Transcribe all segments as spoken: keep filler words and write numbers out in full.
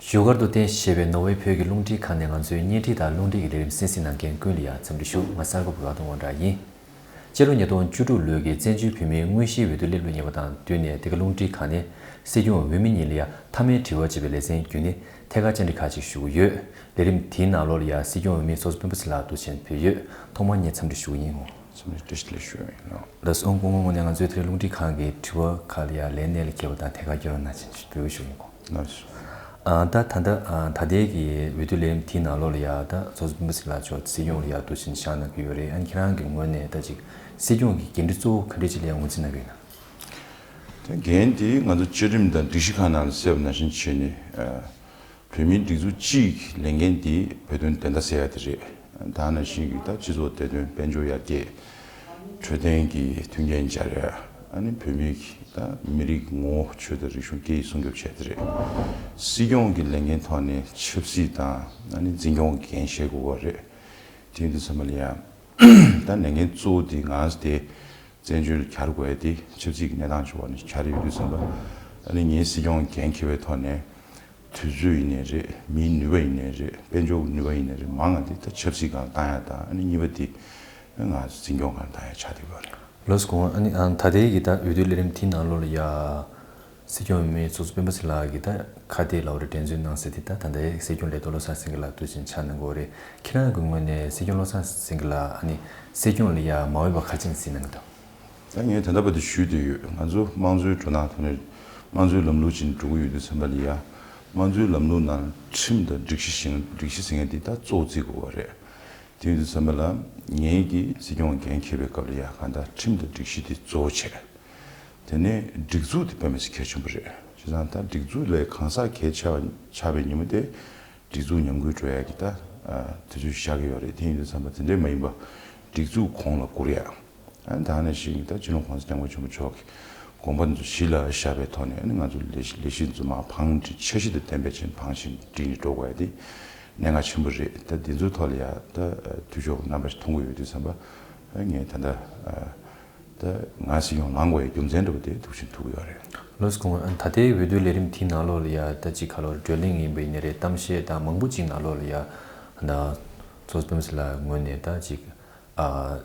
བཞུགས་སྒར་དུ་རྟེན་གཞི་བྱས་པའི་ནོར་ཝེ་བོད་ཀྱི་རླུང་འཕྲིན་ཁང་ནས་ང་ཚོའི་བརྙན་འཕྲིན་དང་རླུང་འཕྲིན་གྱི་ལས་རིམ་གསན་གཟིགས་གནང་མཁན་ཀུན་ལ་ཡང་འཚམས་འདྲི་ཞུ། ང་གསར་འགོད་པ་དགའ་གདོང་དབང་གྲགས་ཡིན། སྤྱི་ལོ་ཉིས་སྟོང་བཅུ་དྲུག་ལོའི་གི་བཙན་བྱོལ་བོད་མིའི་དངོས་གཞིའི་འོས་བསྡུ་སླེབས་ལོ་ཉེ་བ་དང་བསྟུན་ནས། འདི་ག་རླུང་འཕྲིན་ཁང་ནས་སྲིད་སྐྱོང་འོས་མི་གཉིས་ལ་ཡང་མཐའ་མའི་དྲི་བ་ཅེས་པའི་ལེ་ཚན་བརྒྱུད་ནས་ཐད་ཀར་བཅར་འདྲི་ཁག་ཅིག་ཞུ་གི་ཡོད། ལས་རིམ་དེའི་ནང་ལོགས་ལ་ཡང་སྲིད་སྐྱོང་འོས་མི་ཚོགས་གཙོ་སྤེན་པ་ཚེ་ལགས་འདུག་སེ་ཕེབས་ཡོད། ཐོག་མར་ངས་འཚམས་འདྲི་ཞུ་གི་ཡིན། འོང་། འཚམས་འདྲི་བཀྲ་ཤིས་བདེ་ལེགས་ཞུ་ཡ་ཡིན། ལགས་སོ། སྐུ་ངོ་ངོས་ནས་ང་ཚོའི་དེ་རིང་རླུང་འཕྲིན་ཁང་གི་དྲི་བ་ཁག་ལ་ཡང་ལན་གནང་ལ་འཁེལ་བ་དང་ཐད་ཀར་སྐྱོན་རོགས་གནང་ཞེས་འབོད་སྐུལ་ཞུ་གི་ཡིན། ལགས་སོ། ཨ། ད་ད་ལྟ་ཨ་ད་ལྟའི་གི་འོས་བསྡུ་ལས་རིམ་དེའི་ནང་ལོགས་ལ་ཡང་ད་ཚོགས་གཙོ་སྤེན་པ་ཚེ་ལགས་མཆོག་སྲིད་སྐྱོང་ལ་ཡང་འདུག་སེ་བཞེངས་གནང་གི་ཡོད་རེད། ཨ་ནི་ཁྱེད་རང་གི་ངོས་ནས་ད་ཅིག་སྲིད་སྐྱོང་གི་འགན་འཁྲི་གཙོ་བོ་ག་འདྲ་ཅིག་ལ་ཡང་ངོས་འཛིན་གནང་གི་ཡོད་ན། ད་འགན་དེ་ང་ཚོ་བཅའ་ཁྲིམས་དང་སྒྲིག་གཞི་ཁག་ནང་ལ་གསལ་བ་ནང་བཞིན་བྱས་ནས། ཨ། བོད་མིའི་སྒྲིག་འཛུགས་སྤྱིའི་ལས་འགན་འདི་བོད་དོན་བདེན་མཐའ་གསལ་ཡ་དེ་རེད། ད་ནང་བཞིན་གྱི་ད་སྤྱི་ཚོགས་བདེ་དོན་དཔལ་འབྱོར་ཡར་རྒྱས། འཕྲོད་བསྟེན་གྱི་མཐུན་རྐྱེན་སྦྱར་ཡ། ཨ་ནི་བོད་མིའི་ད་མི་རིགས་ངོ་བོ་ཆོས་དང་རིག་གཞུང་སྐད་ཡིག་སྲུང་སྐྱོབ་བྱས་དེ་རེད། སྲིད་སྐྱོང་གི་ལས་འགན་ཐོག་ནས་ཆབ་སྲིད་དང་ཨ་ནི་འཛིན་སྐྱོང་གི་འགན་བཞེས་དགོས་པ་རེད། དེ་ཡིན་དུས་ཙམ་པ་ལ་ཡང་ད་ལས་འགན་གཙོ་བོ་དེ་ང་དེ་བཙན་བྱོལ་གྱར་དགོས་ཡ་དེ་ཆབ་སྲིད་ཀྱི་གནས་སྟངས་ཀྱི་འོག་ནས་གྱར་ཡོད་དུས་ཙམ་པ། ཨ་ནི་ངའི་སྲིད་སྐྱོང་འགན་འཁྱེར་བའི་ཐོག་ནས། དུས་ཚོད་ཡིན་ནའི་རེད། མིའི་ནུས་པ་ཡིན་ནའི་རེད། དཔལ་འབྱོར་གྱི་ནུས་པ་ཡིན་ནའི་རེད། མང་ང་དེ་ད་ཆབ་སྲིད་སྒང་བཏང་ཡ་དང་། ཨ་ནི་གཉིས་པ་དེ་ང་འཛིན་སྐྱོང་སྒང་བཏང་ཡ་ཆགས་བསྡད་པ་རེད། ལགས་སོ། ཨ་ནི་ཨ་ད་ལྟའི་གི་ད་འོས་བསྡུ་ལས་རིམ་དེའི་ནང་ལོགས་ལ་ཡ་སྲིད་སྐྱོང་འོས་མི་ཚོགས་གཙོ་སྤེན་པ་ཚེ་ལགས་ཀྱིས་ད་ཁ་གཏད་ལབ་རེད། འགྲན་རྩོད་གནང་ཟེར་དེ། ད་ད་ལྟའི་སྲིད་སྐྱོང་ལས་ཐོག་བློ་བཟང་སེང་གེ་ལགས་འདུག་སེ་ཕྱག་གནང་གི་ཡོད་རེད། ཁྱེད་རང་གི་ངོས་ནས་སྲིད་སྐྱོང་བློ་བཟང་སེང་གེ་ལགས་ཨ་ནི་སྲིད་སྐྱོང་ལ་ཡ་མ་འོས་པ་ག་རེ་བྱས་ནས་གཟིགས་གནང་གི་འདུག་ད་ངས་ད་ལྟ་བར་དུ་ཞུས་བསྡད་ཡོད། ང་ཚོ་དམངས་གཙོའི་འགྲོ་སྟངས་ཐོག་ནས་དམངས་གཙོའི་ལམ་ལུགས་ཅིག་འགྲོ་གི་ཡོད་དུས་ཙམ་པ་ལ་ཡ། དམངས་གཙོའི་ལམ་ལུགས་ནང་ཁྲིམས་དང་སྒྲིག་གཞི་བཞིན། སྒྲིག་གཞི་ཟེར་མཁན་དེ་ད་གཙོ་བོ་བརྩི་དགོས་པ་རེད། དེ་ཡིན་དུས་ཙམ་པ་ལ་ངེད་ཀྱིས་སྲིད་སྐྱོང་འགན་འཁྱེར་བའི་སྐབས་ལ་ཡ། གང་ལྟར་ཁྲིམས་དང་སྒྲིག་གཞི་དེ་གཙོ་བོ་བྱས། དེ་ནས་སྒྲིག་འཛུགས་དེ་དཔེ་མི་སྲིད་གལ་ཆེན་པོ་རེད། བྱས་ཙང་ད་སྒྲིག་འཛུགས་ལས་གང་ཟག་གལ་ཆེ་བ་ཆགས་པའི་ཉིན་མོ་དེ། སྒྲིག་འཛུགས་ཉམས་རྒུད་འགྲོ་ཡ་གི་ད་ཨ་དུས་ཚོད་ཤར་གི་ཡོད་རེད། དེ་ཡིན་དུས་ཙམ་པ་དེ་འདྲས་མ་ཡིན་པ་སྒྲིག་འཛུགས་གོང་ལ་བཀུར་ཡ། ཨ་ནི་ད་ནང་བཞིན་གྱི་ད་སྤྱི་ནོར་༸གོང་ས་༸སྐྱབས་མགོན་ཆེན་པོ་མཆོག་གི་དགོངས་པ་འདི་ཚོ་གཞི་ལ་བཞག་པའི་ཐོག་ནས། ཨ་ནི་ང་ཚོ་ལས་ལས་གཞི་འཛུགས་མ་འཕང་འབྲས་འཆར་གཞི་དང་ལྡན་པའི་ཆེད་འཕང་བཞིན་སྒྲིག་ནས་འགྲོ་དགོས་ཡ་དེ་གནད་འགག་ཆེན་པོ་རེད། ད་འདི་ཚོའི་ཐོག་ལ་ཡ་ད་འཐུས་ཤོར་རྣམ་པ་ཞིག་མཐོང་གི་ཡོད་དུས་ཙམ་པ། ཨ་ངས་ད་ལྟ་ཨ་ད་ང་སྲིད་སྐྱོང་ལངས་དགོས་ཡ་རྒྱུ་མཚན་འདྲ་པོ་དེ་ཐུགས་ཆེན་ཐུག་གི་ཡོད་རེད། ལགས་སོ། ད་ལྟའི་འོས་བསྡུ་ལས་རིམ་དེའི་ནང་ལོགས་ལ་ཡ་ད་ཅིག་ཁ་ལོར་བགྲོ་གླེང་ཡིན་པ་ཡིན་ནའི་རེད། གཏམ་བཤད་དང་མང་པོ་ཅིག་ནང་ལོགས་ལ་ཡ་ད་ཚོགས་གཙོ་སྤེན་པ་ཚེ་ལགས་ངོས་ནས་ད་ཅིག་ཨ།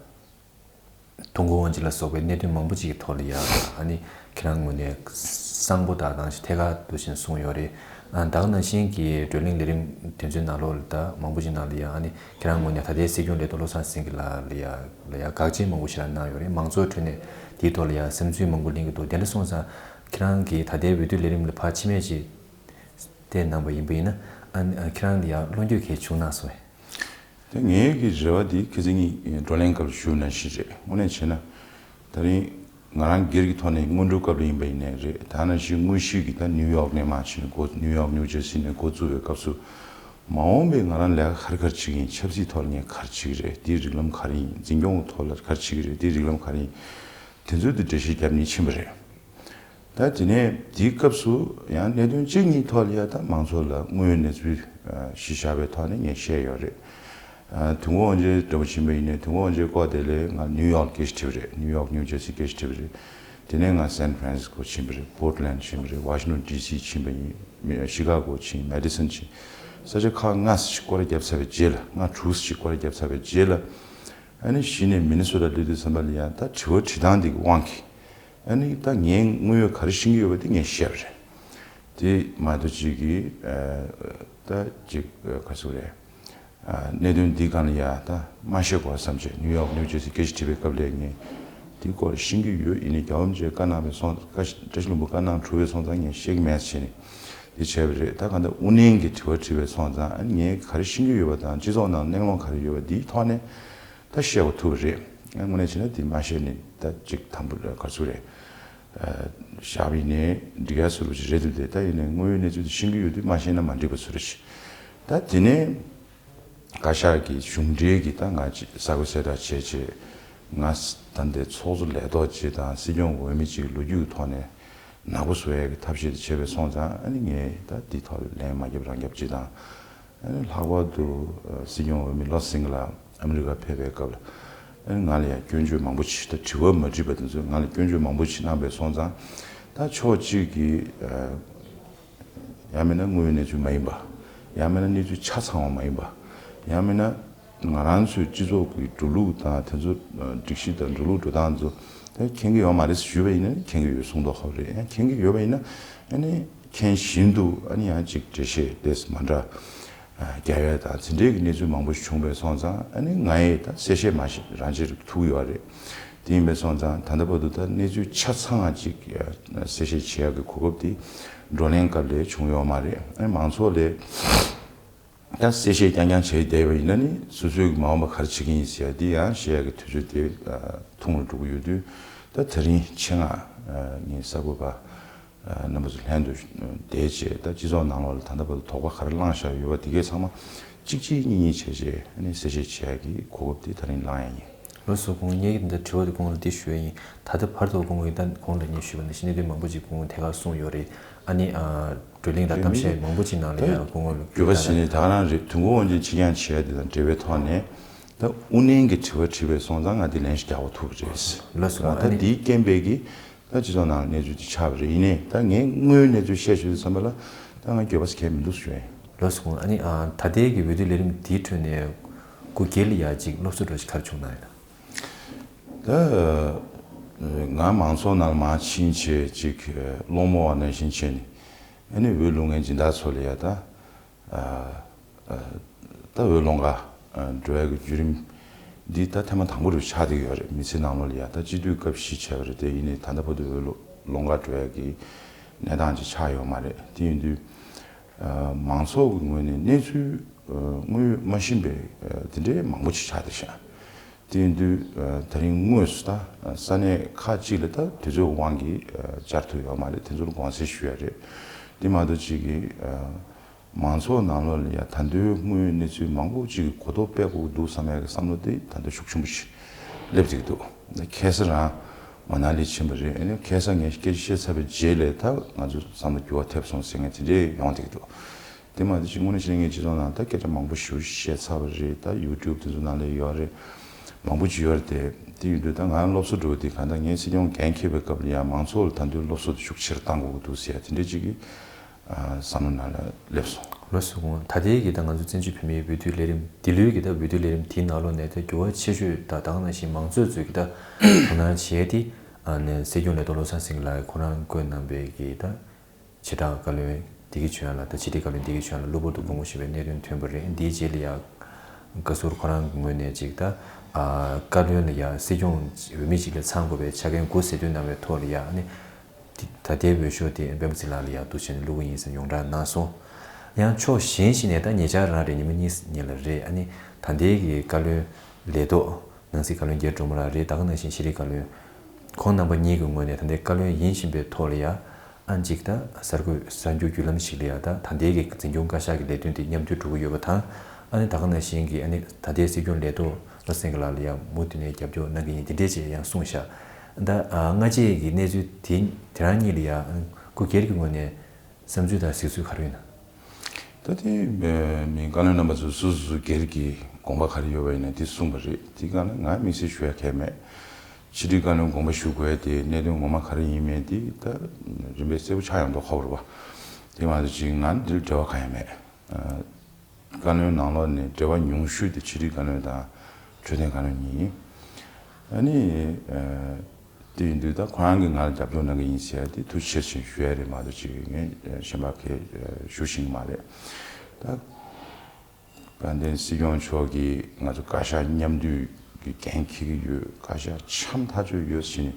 ཐུན་མོང་དབང་ཆེན་ལ་སོགས་པའི་གནད་དོན་མང་པོ་ཅིག་གི་ཐོག་ལ་ཡ། ཨ་ནི་ཁྱེད་རང་ངོས་ནས་གསང་པོ་དང་ནང་བཞིན་ཐད་ཀར་འདུག་སེ་གསུངས་ཡོད་རེད། ཨ་ད་ག་ནང་བཞིན་གྱི་བགྲོ་གླེང་ལས་རིམ་དེ་ཚོའི་ནང་ལོགས་ལ་ད་མང་པོ་ཅིག་ནང་ལ་ཡ། ཨ་ནི་ཁྱེད་རང་ངོས་ནས་ད་ལྟའི་སྲིད་སྐྱོང་ལས་ཐོག་བློ་བཟང་སེང་གེ་ལགས་ལ་ཡ་ལ་ཡ་དགག་བྱ་མང་པོ་ཞེ་དྲག་གནང་ཡོད་རེད། མང་ཚོགས་ཁྲོད་ནས་དེའི་ཐོག་ལ་ཡ་བསམ་ཚུལ་མང་པོ་གླེང་གི་འདུག་དེ་འདྲ་སོང་ཙང་ཁྱེད་རང་གིས་ད་ལྟའི་འོས་བསྡུ་ལས་རིམ་ལ་ཕར་ཕྱི་མས་ཅིག་བལྟས་གནང་པ་ཡིན་པ་ཡིན་ན། ཨ་ནི་ཁྱེད་རང་ལ་ཡ་བློ་འགྱོད་གལ་བྱུང་གནང་སོང་བས། དེ་ངའི་གི་རེ་བ་དེ་ཁ་སང་ཉིན་བགྲོ་གླེང་སྐབས་ཞུས་ནང་བཞིན་རེད། དངོས་གནས་བྱས་ན་ད་རིང་ང་རང་སྒེར་གྱི་ཐོག་ནས་སྔོན་འགྲོའི་སྐབས་ལ་ཡིན་པ་ཡིན་ནའི་རེད། ད་ནང་བཞིན་དངོས་གཞི་གི་ད་ནིའུ་ཡོག་ནས་མར་ཕྱིན་ནས་འགོ། ནིའུ་ཡོག་ནིའུ་ཇར་སི་ནས་འགོ་བཙུགས་པའི་སྐབས་སུ། མ་འོངས་པའི་ང་རང་ལས་ཀ་ག་རེ་ག་རེ་བྱེད་ཀྱི་ཡིན། ཆབ་སྲིད་ཐོག་ལ་ངས་ག་རེ་བྱེད་ཀྱི་རེད། དེའི་རིགས་ལམ་ག་རེ་ཡིན། འཛིན་སྐྱོང་གི་ཐོག་ལ་ག་རེ་བྱེད་ཀྱི་རེད། དེའི་རིགས་ལམ་ག་རེ་ཡིན། དེ་ཚོའི་དེ་འགྲེལ་བཤད་རྒྱབ་ནས་ཕྱིན་པ་རེད། ད་དེ་ནས་དེའི་སྐབས་སུ་ཡང་གནད་དོན་གཅིག་གཉིས་ཐོག་ལ་ཡ་ད་མང་ཚོགས་ལ་དངོས་ཡོད་གནས་ཚུལ་ཨ་གཞི་བཞག་པའི་ཐོག་ནས་ངས་བཤད་ཡོད་རེད། ཨ་ཐུན་མོང་དབང་ཆེན་འདྲ་པོ་ཕྱིན་པ་ཡིན་ནའི་ཐུན་མོང་དབང་ཆེན་སྐོར་དེ་ལས་ང་ནིའུ་ཡོག་སྐད་ཆ་དྲིས་པ་རེད། ནིའུ་ཡོག་ནིའུ་ཇར་སི་སྐད་ཆ་དྲིས་པ་རེད། དེ་ནས་ང་སན་ཧྥ་རན་སི་སྐོར་ཕྱིན་པ་རེད། པོར་ཊ་ལེན་ཌ་ཕྱིན་པ་རེད། ཝ་ཤིང་ཊོན་ཌི་སི་ཕྱིན་པ་ཡིན། མི་ཤི་ཀ་གོ་ཕྱིན། མེ་ཌི་སོན་ཕྱིན། ས་ཆ་ཁག་ལྔ་ཙམ་ཞིག་སྐོར་ར་བརྒྱབ་ཚར་བའི་རྗེས་ལ། ལྔ་དྲུག་ཙམ་ཞིག་སྐོར་ར་བརྒྱབ་ཚར་བའི་རྗེས་ལ། ཨ་ནི་གཞི་ནས་མི་ནི་སོ་ཊ་སླེབས་དུས་ཙམ་པ་ལ་ཡང་ད་དྲི་བ་དྲི་སྟངས་འདི་གི་དབང་གིས། ཨ་ནི་ད་ངས་དངོས་ཡོད་ག་རེ་ཤེས་ཀྱི་ཡོད་པ་དེ་ངས་བཤད་པ་རེད། དེ་མ་གཏོགས་ཅིག་གིས་ཨ་ད་ཅིག་ཨ་ག་ཟེར་རེད། ཨ་གནད་དོན་འདི་སྒང་ལ་ཡ་ད་མ་བཤད་དགོས་བསམ་བྱས། ནིའུ་ཡོག་ནིའུ་ཇར་སི་སྐད་ཆ་དྲིས་པའི་སྐབས་ལ་ངས་འདི་སྐོར་ཤེས་ཀྱི་ཡོད། ཡིན་ནའི་རྒྱལ་བ་རིན་པོ་ཆེས་བཀའ་གནང་བའི་སོང་། བཀའ་བཀྲ་ཤིས་ལྷུན་པོ་བཀའ་གནང་གྲུབ་པའི་སོང་ཙང་ངས་བཤད་ཀྱི་མེད་ཟེར་ནས་འདི་བྱས་པ་རེད། ད་གང་ལྟར་དབུ་ནན་གྱི་དྲི་བ་དྲིས་པའི་སོང་ཙང་། ཨ་ནི་ངས་ག་རེ་ཤེས་ཀྱི་ཡོད་པ་དང་སྤྱི་ཚོགས་ནང་གནས་ལུགས་ག་རེ་ཡོད་པ་འདིའི་ཐོག་ནས་ད་བཤད་དགོས་ཐུག་པ་རེད། ཨ་དངོས་གནས་བྱས་ན་དེ་མ་བཤད་ནས་ད་ཅིག་དམ་པོ་ག་ཚོད་རེད། ཨ་བཞག་པ་ཡིན་ནའི་འགྲིག་ཡ་བཟོ་འདྲ་ཅིག་རེད་འདུག་སྟེ། ད་ཡིན་ནའི་དངོས་ཡོད་གནས་ཚུལ་དེ་ཤེས་ཀྱི་ཡོད་དུས་མ་བཤད་ན་མ་འགྲིག་པ་བཟོ་འདྲ་ཅིག་ད་དེ་ནས་བཀའ་ཤག་གི་གཞུང་འབྲེལ་གྱི་ད་ང་ཅིག་གསར་འགོད་གསལ་བསྒྲགས་བྱས་རྗེས། ང་ད་ལྟའི་ཚོགས་གཙོ་ལས་ཐོག་ཅིག་དང་སྲིད་སྐྱོང་འོས་མི་ཅིག་ལོ་རྒྱུས་ཀྱི་ཐོག་ནས་ནག་པོ་བཟོ་ཡ་གི་ཐབས་ཤེས་དེ་བྱས་པའི་སོང་ཙང་། ཨ་ནི་ངས་ད་འདི་ཐོག་ལ་ལན་མ་རྒྱབ་རང་རྒྱབ་ཅིག་དང་། ཨ་ནི་ལྷག་པར་དུ་ཨ་སྲིད་སྐྱོང་འོས་མི་བློ་སེང་ལགས་ཨ་མི་རི་ཀ་ཕེབས་པའི་སྐབས་ལ། ཨ་ནི་ང་ལ་ཡང་སྐྱོན་བརྗོད་མང་པོ་ཅིག་ད་དྲི་བ་མ་དྲིས་པ་དེ་ཚོས་ང་ལ་སྐྱོན་བརྗོད་མང་པོ་ཅིག་གནང་བའི་སོང་ཙང་། ད་ཕྱོགས་གཅིག་གིས་ཨ་ ཡང་མིན་ན་དངོས་ཡོད་གནས་ཚུལ་མ་ཡིན་པ། ཡང་མིན་ན་གནས་ཚུལ་ཆ་ཚང་བ་མ་ཡིན་པ། ཡང་མིན་ན་ང་རང་ཚོའི་སྤྱི་ཚོགས་ཀྱི་འགྲོ་ལུགས་དང་དེ་ཚོ་སྒྲིག་གཞི་དང་འགྲོ་ལུགས་འགྲོ་སྟངས་ཚོ་ད་མཁྱེན་གྱི་ཡོད་མ་རེད་ཞུས་པ་ཡིན་ན་མཁྱེན་གྱི་ཡོད་གསུངས་མདོག་ཁ་པོ་རེད། ཡང་མཁྱེན་གྱི་ཡོད་པ་ཡིན་ན་ཨ་ནི་མཁྱེན་བཞིན་དུ་ཨ་ནི་ཡང་ཅིག་འགྲེལ་བཤད་དེ་མ་འདྲ་རྒྱག་ཡ་དང་དེ་འདྲའི་གི་གནས་ཚུལ་མང་པོ་ཞིག་བྱུང་བས་སོང་ཙང་ཨ་ནི་ང་ཡིས་ད་གསལ་བཤད་མ་བྱེད་རང་བྱེད་ཐུག་ཡོད་རེད། དེ་ཡིན་པས་སོང་ཙང་ད་ལྟ་བར་དུ་ད་གནས་ཚུལ་ཆ་ཚང་བ་ཅིག་གསལ་བཤད་བྱེད་ཡག་གི་གོ་སྐབས་དེ་བགྲོ་གླེང་སྐབས་ལས་བྱུང་ཡོད་མ་རེད། ཨ་ནི་མང་ཚོགས་ལས་ད་གསལ་བཤད་རྐྱང་རྐྱང་བྱས་བསྡད་པ་ཡིན་ན་ནི་སོ་སོའི་མ་འོངས་པ་ག་རེ་བྱེད་ཀྱི་ཡིན་ཟེར་ཡ་དེ་ཡང་བཤད་ཡག་གི་དུས་ཚོད་དེ་ཐུང་རུ་འགྲོ་གི་ཡོད་དུས། ད་དེ་རིང་ཆེད་མངགས་ངའི་གསར་འགོད་པ་རྣམ་པ་ཚོ་ལྷན་དུ་བསྡད་བྱས་ད་སྤྱི་ཚོགས་ནང་ལོགས་ལ་ད་ལྟ་བར་དུ་དོགས་པ་ག་རེ་བསླངས་བཞག་ཡོད་པ་དེ་གས་ཚང་མ་གཅིག་གཅིག་གཉིས་གཉིས་བྱས་བྱས་ཨ་ནི་གསལ་བཤད་བྱེད་ཡག་གི་གོ་སྐབས་དེ་ད་རིང་བླངས་ཡག་ཡིན། ལགས་སོ། ཁོང་ངས་འདི་དྲི་བ་དེ་ཁོང་ལ་འདི་ཞུ་ཡ་ཡིན། ད་ལྟ་བར་དུ་ཁོང་གིས་ད་ཁོང་ལ་ངས་ཞུས་པ་ནང་བཞིན་གནད་དོན་མང་པོ་ཅིག་ཁོང་ཐད་ཀར་གསུངས་ཡོད་རེད། ཨ་ནི་ཨ་བགྲོ་གླེང་དང་གཏམ་བཤད་མང་པོ་ཅིག་ནང་ལ་ཡང་ཁོང་ལ་འགྱུར་བ་ཕྱིན་ནས་ད་ག་རང་རེད། དུས་འཁོར་དབང་ཆེན་ཕྱི་འགྱངས་བྱེད་ཡ་དེ་དང་འབྲེལ་བའི་ཐོག་ནས་ད་དབུ་ནན་གྱི་དྲི་བ་དྲིས་པས་སོང་ཙང་ང་དེ་ལན་ཞིག་རྒྱག་པ་ཐུབ་རེད། ལགས་སོ། ཨ་ད་ཨ་ནི་དེའི་རྐྱེན་པས་ཀྱི་ད་སྤྱི་ཚོགས་ནང་གནས་ཚུལ་དེ་ཆགས་པ་རེད། ཡིན་ནའི་ད་ངས་དངོས་ཡོད་གནས་ཚུལ་བཤད་ཞུ་དུས་ཙམ་པ་ལ་ད་ང་འགྱོད་པ་ཟེར་མཁན་མི་འདུག་ཞུ་ཡ་ཡིན། ལགས་སོ། ཁོང་ཨ་ནི་ཨ་ད་ལྟའི་གི་འོས་བསྡུ་ལས་རིམ་དེའི་ཁྲོད་ནས་སྐུ་སྒེར་ལ་ཡ་ཅིག་སློབ་གསོ་འདྲ་ཞིག་ག་རེ་བྱུང་གནང་ཡོད་ན། ད་ང་མང་ཚོགས་ནང་ལ་མར་ཕྱིན་བྱས་ཅིག་སློང་མོ་བ་ནང་བཞིན་བྱས་ནས་ཨ་ནི་འོས་བླུག་མཁན་སྦྱིན་བདག་ཚོ་ལ་ཡ་ད་ད་འོས་སློང་ག་འགྲོ་ཡ་གི་བརྒྱུད་རིམ་འདི་ད་ཐེངས་མ་དང་པོ་རུ་ཆགས་བསྡད་ཡོད་རེད། མི་ཚེ་ནང་ལོགས་ལ་ཡ་ད་སྤྱི་འཐུས་སྐབས་བཞི་བྱས་པ་རེད་དེ། ཡིན་ནའི་ད་ལྟ་བར་དུ་འོས་སློང་ག་འགྲོ་ཡ་གི་གནས་སྟངས་ཅིག་ཆགས་ཡོད་མ་རེད། དེ་ཡིན་དུས་མང་ཚོགས་ཀྱི་ངོས་ནས་གནས་ཚུལ་དངོས་ཡོད་མ་ཤེས་པའི་དེ་འདྲའི་མང་པོ་ཅིག་ཆགས་བསྡད་ཤག་དེ་ཡིན་དུས་ད་རིང་དངོས་སུ་ད་ས་གནས་ཁག་ཅིག་ལ་ད་དུས་ཚོད་དབང་གིས་བཅར་ཐུབ་ཡོད་མ་རེད། དེ་ཚོ་ལ་དགོངས་སེལ་ཞུ་ཡ་རེད། དེ་མ་གཏོགས་ཅིག་གིས་མང་ཚོགས་ནང་ལོགས་ལ་ཡ་ད་དུང་དངོས་ཡོད་གནས་ཚུལ་མང་པོ་ཅིག་གི་གོ་རྟོགས་སྤེལ་དགོས་ཀྱི་འདུག་བསམ་ཡ་གི་བསམ་བློ་དེ་ད་དུང་ཤུགས་ཆེན་པོ་ཞིག་སླེབས་བསྡད་ཀྱི་འདུག་ཁ་སང་རང་མ་ན་ལི་ཕྱིན་པ་རེད། ཨ་ནི་ཁ་སང་ངས་སྐད་ཆ་བཤད་ཚར་བའི་རྗེས་ལ་ད་ང་ཚོ་བསམ་བློ་འགྱུར་བ་ཐེབས་སོང་ཟེར་མཁན་དེ་འདྲས་ཡོང་བསྡད་ཀྱི་འདུག་དེ་མ་གཏོགས་ཅིག་དངོས་གནས་བཤད་ན་ངས་སྤྱི་ཚོགས་ནང་ད་སྐད་ཆ་མང་པོ་ཞེ་པོ་ཅིག་བཤད་ཚར་བ་རེད། ད་ཡུ་ཊུབ་དེ་ཚོ་ནང་ལ་ཡོད་རེད། མང་པོ་ཅིག་ཡོད་རེད་དེ། དེ་ཡིན་དུས་ད་ང་སློབ་གསོ་འགྲོ་དེ་གང་ལྟར་ངས་སྲིད་སྐྱོང་འགན་འཁྱེར་བའི་སྐབས་ལ་ཡང་མང་ཚོགས་ལ་ད་དུང་སློབ་གསོ་དེ་ཤུགས་ཆེར་གཏང་དགོས་ཀྱི་འདུག་ཟེར་ཡ་དེ་འདྲས་ཅིག་གི་བསམ་བློ་ནང་ལ་སླེབས་སོང་། ལགས་སོ། ད་ལྟའི་གི་ད་ང་ཚོ་བཙན་བྱོལ་བོད་མིའི་འོས་བསྡུ་ལས་རིམ་འདི་ལོའི་གི་ད་འོས་བསྡུ་ལས་རིམ་དེའི་ནང་ལོགས་ནས་ད་འགྱུར་བ་ཆེ་ཤོས་ད་ད་ག་ནང་བཞིན་མང་གཙོའི་ཚོས་གི་ད་དོ་སྣང་བྱེད་ཡ་དེ་ཨ་ནི་སྲིད་སྐྱོང་ལས་ཐོག་བློ་བཟང་སེང་གེ་ལགས་ཁོ་རང་བསྐོས་གནང་བའི་གི་ད་ཕྱི་དྲག་བཀའ་བློན་བདེ་སྐྱིད་ཆོས་དབྱངས་ལགས་དང་ཕྱི་དྲིལ་བཀའ་བློན་བདེ་སྐྱིད་ཆོས་དབྱངས་ལགས་གློ་བུར་དུ་དགོངས་པ་ཞུ་བའི་གནད་དོན་ཐོན་པ་རེད། འདིའི་རྗེས་ལ་ཡང་བཀའ་ཟུར་ཁོ་རང་གི་ངོས་ནས་ཅིག་ད་ཨ་བཀའ་བློན་ལ་ཡང་སྲིད་སྐྱོང་འོས་མི་ཅིག་ལ་ཚང་དགོས་པའི་ཆ་རྐྱེན་དགུ་གསལ་སྟོན་གནང་བའི་ཐོག་ལ་ཡང་ཨ་ནི་ད་ལྟའི་འོས་ཤོག་དེ་སྤེན་པ་ཚེ་རིང་ལགས་ལ་ཡང་འདུག་བྱས་ནས་བླུག་གི་ཡིན་ཟེར་ཡོངས་གྲགས་གནང་སོང་། ཡང་ཕྱོགས་གཞན་ཞིག་ནས་ད་ཉེ་ཆར་རང་རེད། ཉི་མ་གཉིས་ཉིན་ལ་རེད། ཨ་ནི་ད་ལྟའི་གི་བཀའ་བློན་ལས་ཐོག་ནང་སྲིད་བཀའ་བློན་རྒྱ་སྒྲོལ་མ་ལགས་རེད། ད་ག་ནང་བཞིན་ཕྱི་དྲིལ་བཀའ་བློན་ཁོང་རྣམ་པ་གཉིས་ཀྱི་ངོས་ནས་ད་ལྟའི་བཀའ་བློན་ཡིན་བཞིན་པའི་ཐོག་ལ་ཡ་ཨ་ནི་ཅིག་ད་གསར་འགོད་གསར་འགྱུར་བརྒྱུད་ལམ་ཞིག་ལ་ཡ་ད་ད་ལྟའི་གི་འཛིན་སྐྱོང་བཀའ་ཤག་གི་ལས་དོན་དེ་མཉམ་སྡེབ་འགྲོ་གི་ཡོད་པ་དང་། ཨ་ནི་ད་ག་ནང་བཞིན་གྱི་ཨ་ནི་ད་ལྟའི་སྲིད་སྐྱོང་ལས་ཐོག་བློ་སེང་གེ་ལགས་ལ་ཡ་མུ་མཐུད་ནས་རྒྱབ་སྐྱོར་གནང་གི་ཡིན་དེ་འདྲས་ཅིག་ཡང་གསུངས་ཤག་ད་ཨ་སྔ་རྗེས་ཀྱི་གནས་ཚུལ་དེ་དེ་རང་གཉིས་ལ་ཡ་སྐུ་སྒེར་གྱི་ངོས་ནས་བསམ་ཚུལ་དང་གཟིགས་ཚུལ་ག་རེ་ཡོད་ན། ད་དེ་མི་བཀའ་བློན་རྣམ་པ་ཚོ་སོ་སོ་སོ་སྒེར་གྱི་དགོངས་པ་ག་རེ་ཡོད་པ་ཡིན་ན་དེ་གསུངས་པ་རེད། དེ་ག་ལ་ང་དམིགས་བསལ་ཞུ་ཡ་གང་ཡང་མེད། ཕྱི་དྲིལ་བཀའ་བློན་དགོངས་པ་ཞུ་དགོས་ཡ་དེ་གནད་དོན་ངོ་མ་ག་རེ་ཡིན་མིན་དེ་ད་རིམ་པས་གསལ་པོ་ཆགས་ཡོང་མདོག་ཁ་པོ་རེད་པ། དེ་མ་གཏོགས་ཅིག་ང་འདིར་འབྲེལ་བ་གང་ཡང་མེད། བཀའ་བློན་ནང་ལོགས་ནས་འབྲེལ་བ་ཉུང་ཤོས་དེ་ཕྱི་དྲིལ་བཀའ་བློན་དང་འཕྲོད་བསྟེན་བཀའ་བློན་གཉིས་ཡིན། ཨ་ནི། དེ་ཡིན་དུས་ད་ཁོ་རང་གིས་ང་ལ་རྒྱབ་སྐྱོར་གནང་གི་ཡིན་ཟེར་ཡ་དེ་ཐུགས་རྗེ་ཆེ་ཞུ་ཡ་རེད་མ་གཏོགས་ཅིག་ངས་གཞན་པ་གས་ཞུ་ཤེས་ཀྱི་མ་རེད། ད་དཔལ་ལྡན་སྲིད་སྐྱོང་མཆོག་གིས་ང་ཚོ་བཀའ་ཤག་མཉམ་འདུས་ཀྱི་འགན་འཁྱེར་གྱི་ཡོད། བཀའ་ཤག་འཆམ་ཐག་ཆོད་ཡོད་ཟེར་ནས་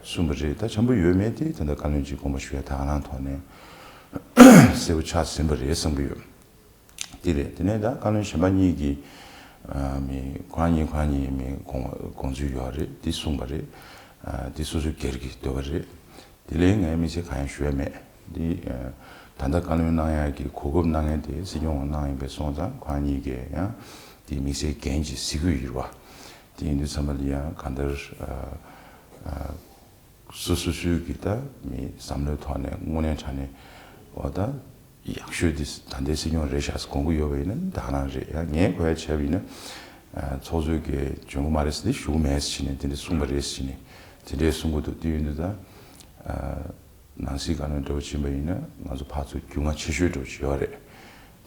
གསུངས་པ་རེད། ད་འཆམ་པོ་ཡོད་མེད་དེ་ད་ལྟ་བཀའ་བློན་གྱིས་དགོངས་པ་ཞུ་ཡ་ད་ག་རང་ཐོག་ནས་གསལ་པོ་ཆགས་ཟིན་པ་རེད་བསམ་གྱི་ཡོད། དེ་རེད། དེ་ནས་ད་བཀའ་བློན་གཞན་པ་གཉིས་ཀྱིས་ཨ་མི་ཁོ་རང་གཉིས་ཁོ་རང་གཉིས་མི་དགོངས་དགོངས་ཚུལ་ཡོད་རེད། འདི་གསུངས་པ་རེད། ཨ་འདི་སོ་སོའི་སྒེར་གྱི་འདོད་པ་རེད། དེ་ལས་ངས་དམིགས་བསལ་གང་ཡང་ཞུ་ཡ་མེད། འདི་ཨ་ད་ལྟ་བཀའ་བློན་གནང་ཡ་གི་གོ་སྐབས་གནང་མཁན་དེ་སྲིད་སྐྱོང་གནང་ཡིན་པས་སོང་ཙང་ཁོ་རང་གཉིས་ཀྱིས་ཡང་འདི་དམིགས་བསལ་འགན་ཅིག་གཟིགས་དགོས་ཡོད་རེད་པ། དེ་ཡིན་དུས་ཙམ་པ་ལ་ཡང་གང་ལྟར་ཨ་ཨ། སོ་སོ་སོའི་གི་ད་མི་བསམ་བློའི་ཐོག་ནས་དངོས་གནས་དྲང་གནས་འོ་ད་ཡག་ཤོས་འདི་ད་ལྟའི་སྲིད་སྐྱོང་རེད་ཤག་དགོངས་ཀྱི་ཡོད་པ་ཡིན་ན་ད་ག་རང་རེད། ཡང་ངས་གོ་ཡ་བྱས་པ་ཡིན་ན་ཚོགས་གཙོའི་གི་འཇོན་པོ་མ་རེད་ཟེར་འདི་ཞུ་གི་མེད་ཟེར་ནས་དེ་འདྲ་གསུངས་པ་རེད་ཟེར་ནས་དེ་འདྲས་གསུང་གི་འདུག་དེ་ཡིན་དུས་ད་ ནང་སྲིད་བཀའ་བློན་འདྲ་བོ་ཕྱིན་པ་ཡིན་ན་ང་ཚོ་ཕར་ཚུར་རྒྱུས་མངའ་ཆེ་ཤོས་འདྲ་བོ་ཞིག་ཡོད་རེད།